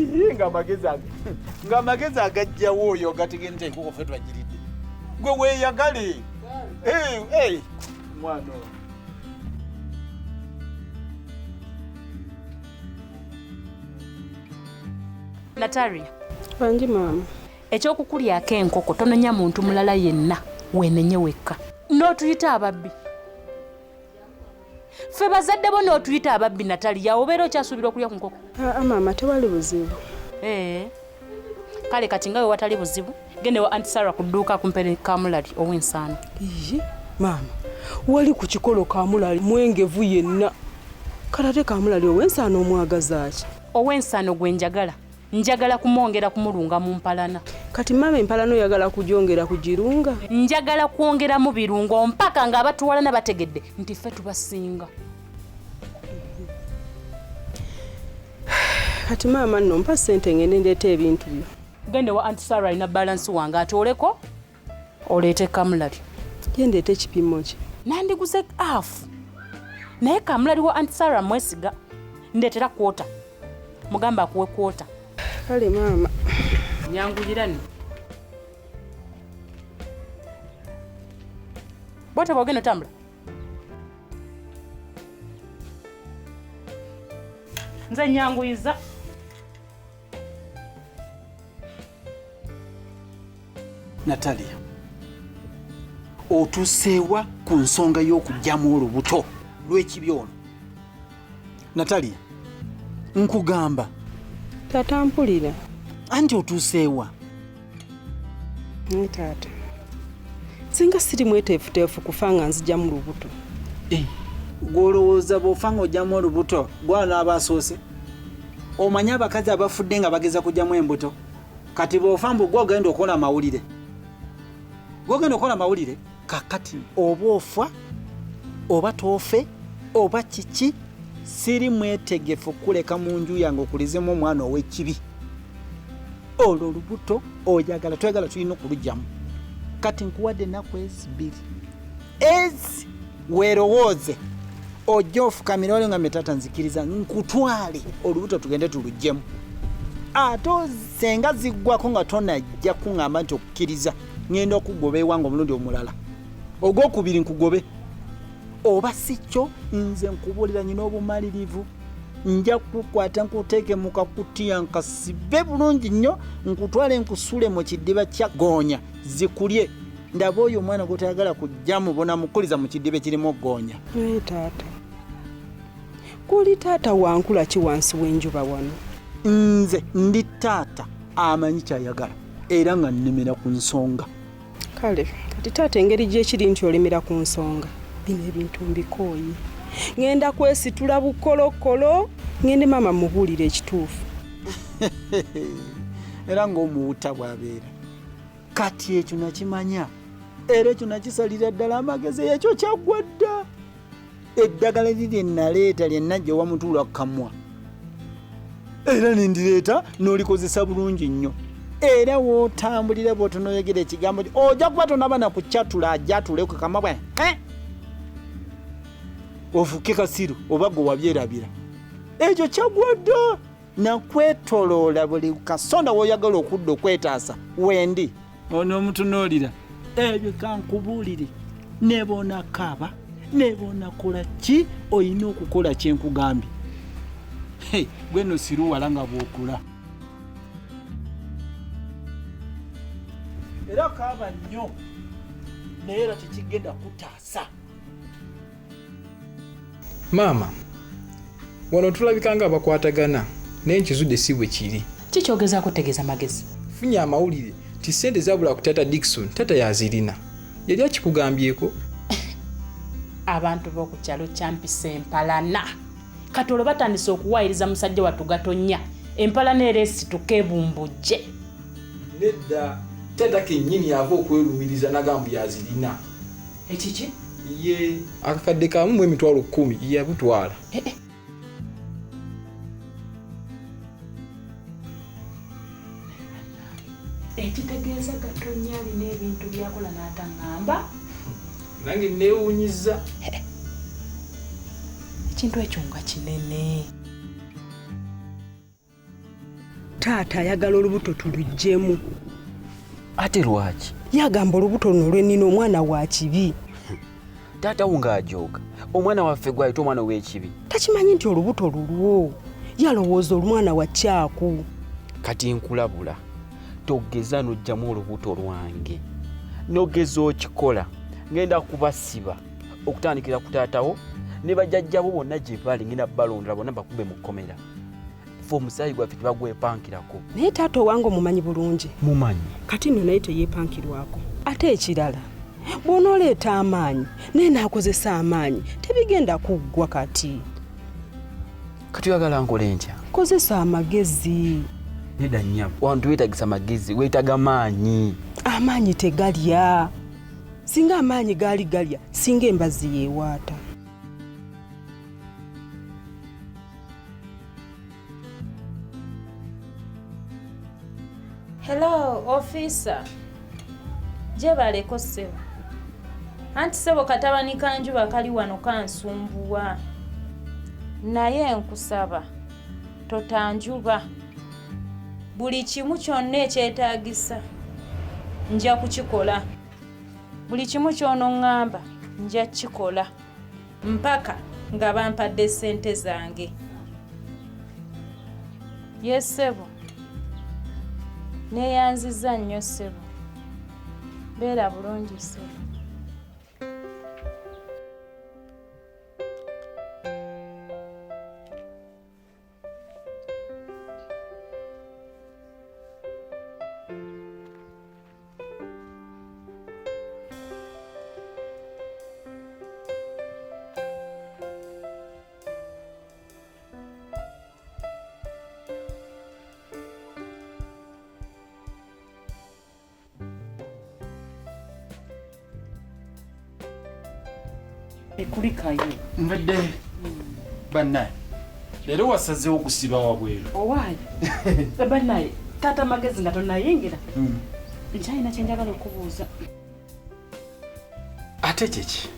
Ng'amagezi agajjawo oyo gategenda enkoko ffe twagiridde. Gwe weeyagale. Mwana oyo. Natalia. Wangi maama. Ekyokukulyako enkoko tononya muntu mulala yenna weenenye wekka. N'otuyita ababbi. Ffe bazadde bo n'otuyita ababbi Natalia, obeera okyasuubira okulya ku nkoko? Aa maama tewali buzibu. Kale kati nga we watali buzibu, genda wa Aunt Sarah ku dduuka akumpere kamulali ow'ensaano. Iye maama, wali ku kikolo kamulali mwengevu yenna. Kale ate kamulali ow'ensaano omwagaza ki? Ow'ensaano gwe njagala. Njagala kumwongera kumulunga mu mpalana. Kati maama empalana oyagala kugyongera kugirunga? Njagala kwongeramu birungo mpaka ng'abatuwalana bategedde nti ffe tubasinga. Kati maama nno mpa ssente ngende ndeete ebintu byo. Gende wa Aunt Sarah alina balansi wange atooleko oleete kamulali. Ye ndeete ekipimo ki? Nandiguze afu. Naye kamulali wa Aunt Sarah mwesiga. Ndeetera kwota. Mugamba akuwe kwota. Kale maama. Nyanguyira nno. Bw'otyo bw'ogenda otambula. Nze nyanguyiza. Natalia, otuseewa ku nsonga y'okuggyamu olubuto lw'ekibi ono. Natalia, nkugamba. Taata mpulira. Anti otuuseewa. Naye taata, singa siri mweteefuteefu kufa nga nzigyamu lubuto. Gw'olowooza bw'ofa ng'oggyamu olubuto gw'anaaba asoose? Omanyi abakazi abafudde nga bageza kuggyamu embuto? Kati bw'ofa mbu gw'ogenda okukola amawulire. Gw'ogenda okukola amawulire? Kakati oba ofa, oba toofe, oba kiki, siri mwetegefu kuleka mu nju yange okulizemu omwana ow'ekibi. Olwo olubuto oyagala toyagala tulina okuluggyamu. Kati nkuwadde ennaku ezi bbiri. Ezi weerowooze ojje ofukamire wali nga taata nzikiriza nkutwale olubuto tugende tuluggyemu. Ate senga ziggwako nga tonajja kuŋŋamba nti okukkiriza ŋŋenda okugoba ewange omulundi omulala. Ogwokubiri nkugobe. Oba si kyo nze nkubuulira nnina obumalirivu. Nja kukwata nkuteeke mu kakutiya nkasibe bulungi nnyo nkutwale nkusule mu kidiba kya ggoonya zikulye. Ndaba oyo omwana gw'otayagala kujja mubona mukuliza mu kidiba ekirimu ggoonya. Naye taata, kuli taata wankula ki wansi w'enjuba wano? Nze ndi taata amanyi ky'ayagala era nga nnemera ku nsonga. Kale kati taata engeri gy'ekiri nti olemera ku nsonga, bino ebintu mbikooye. Ŋŋenda kwesitula bukolokolo, ŋŋende maama mubuulire ekituufu. Era ng'omuwuta bw'abeera. Kati ekyo nakimanya era ekyo nakisalira ddala amagezi ekyo kyaggwa dda. Eddagala liri naleeta lye najja wamutuula kamwa. Era ne ndireeta n'olikozesa bulungi nnyo. Era w'otambulira bw'otonoyogera ekigambo ojja kuba tonaba na kukyatula ajja atule ku kamwa bwe. Ofuke kasiru oba gwe wabyerabira. Ekyo kyaggwa dda. Nakwetoloola buli kasonda w'oyagala okudda okwetaasa wendi. Ono omutunuulira ebyo kankubuulire ne bw'onaakaaba ne bw'onaakola ki olina okukola kye nkugambye. Gwe nno siruwala nga bw'okula. Era kaaba nnyo naye era tekigenda kutaasa. Maama, wano tulabika nga abakwatagana naye nkizudde si bwe kiri. Kikyogezaako tegeeza magezi. Funye amawulire nti ssente zaabula ku taata Dickson, taata yazirina. Yali akikugambyeko? Abantu b'oku kyalo kyampisa empalana. Kati olwo batandise okuwaayiriza musajja wattu Gatonnya. Empalana era esituka ebumbujje. Nedda, taata kennyini yava okwerumiriza n'agamba yazirina. Ekiki? Ye akakadde kamu mu 10,000 yabutwala. Ekitegeeza Gatonnya alina ebintu by'akola n'ataŋŋamba. Nange neewuunyizza. Ekintu ekyo nga kinene. Taata ayagala olubuto tuluggyemu. Ate lwaki? Yagamba olubuto luno lwe nnina omwana wa kibi. Taata wo ng'ajooga. Omwana waffe gw'ayita omwana ow'ekibi. Takimanyi nti olubuto lulwo. Yalowooza omwana wa kyaku. Kati nkulabula, togeza n'oggyamu olubuto lwange. N'ogeza okikola, ngenda kubasiba okutandikira ku taata wo ne bajjajjabo bonna gye bali, ngenda balondola bonna bakube mu kkomera. Ffe omusaayi gwaffe tebagwepankirako. Naye taata owange omumanyi bulungi. Mumanyi. Kati nno naye teyeepankirwako. Ate ekirala, bw'onooleeta amaanyi naye n'akozesa amaanyi tebigenda kuggwa kati. Kati oyagala nkole ntya? Kozesa amagezi. Nedda nnyabo, wano teweetagisa magezi, weetaaga maanyi. Amaanyi tegalya. Singa amaanyi gaali galya, singa embazzi yeewaata. Hello, officer. Gyebaleko ssebo. Anti ssebo katabani ka Njuba kali wano kansumbuwa. Naye nkusaba totanjuba. Buli kimu kyonna ekyetaagisa nja kukikola. Buli kimu ky'onoŋŋamba nja kukikola mpaka nga bampadde ssente zange. Yes ssebo. Neeyanzizza nnyo ssebo. Beera bulungi ssebo. Ekulikayo. Mbadde bannaye leero wasazeewo okusiba wabweru. Owaaye bannaye taata Magezi nga tonnayingira nkyalina kye njagala okubuuza. Ate kiki?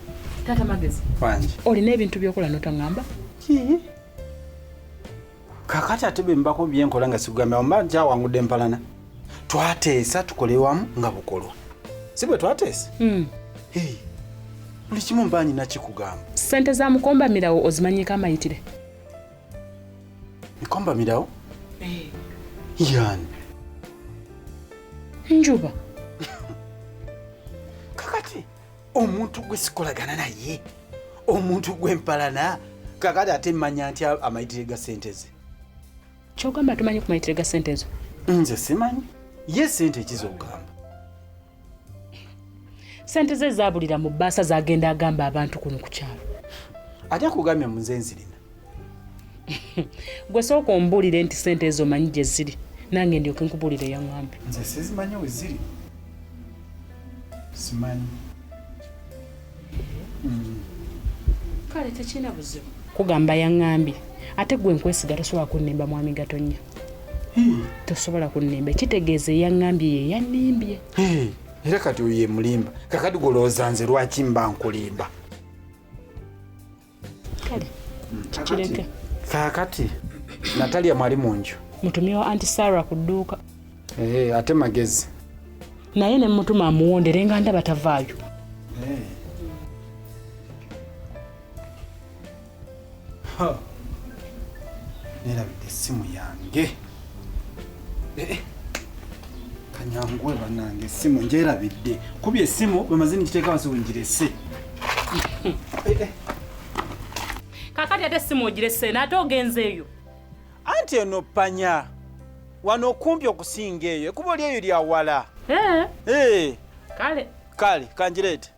Taata Magezi, Wangi. olina ebintu by'okola n'otaŋŋamba? Kakati ate bwe mbako byenkola nga sikugambye mba nkyawangudde empalana. Twateesa tukole wamu nga bukolwa. Si bwe twateesa? Hey, buli kimu mba nina kikugamba. Ssente za mukombamirawo ozimanyiiko amayitire? Mikombamirawo? Yani. Njuba. Kakati omuntu gwe sikolagana naye, omuntu gwe mpalana, kakati ate mmanya nti amayitire ga ssente ze. Ky'ogamba tumanyi ku mayitire ga ssente ezo? Nze simanyi. Ye ssente ekiza okugamba. Ssente ze zaabulira mu bbaasa z'agenda agamba abantu kuno ku kyalo. Ate akugambye mu nze nzirina. Gwe sooka ombuulire nti ssente ezo omanyi gye ziri, nange ndyoke nkubuulire eyaŋŋambye. Nze sizimanyi we ziri. Simanyi. Kale tekirina buzibu. Kugamba yaŋŋambye, ate gwe nkwesiga tosobola kunnimba mwami Gatonnya. Tosobola kunnimba, ekitegeeza eyaŋŋambye ye yannimbye. Era kati oyo ye mulimba. Kakati golowooza nze lwaki mba nkulimba? Kale, kikireke. Kaakati Natalia mwali mu nju. Mutumye wa Aunty Sarah ku dduuka. Ate Magezi. Naye ne mutuma amuwondere nga ndaba tavaayo. Neerabidde essimu yange. Kanyanguwe bannange essimu ngyerabidde. Kubye essimu bwemaze nkiteeka wansi wengirese. Kaakati ate essimu ogirese n'ate ogenzeeyo. Anti eno ppanya. Wano okumpi okusinga eyo. Ekkubo lyeyo lya wala. Kale. Kale, kangireete.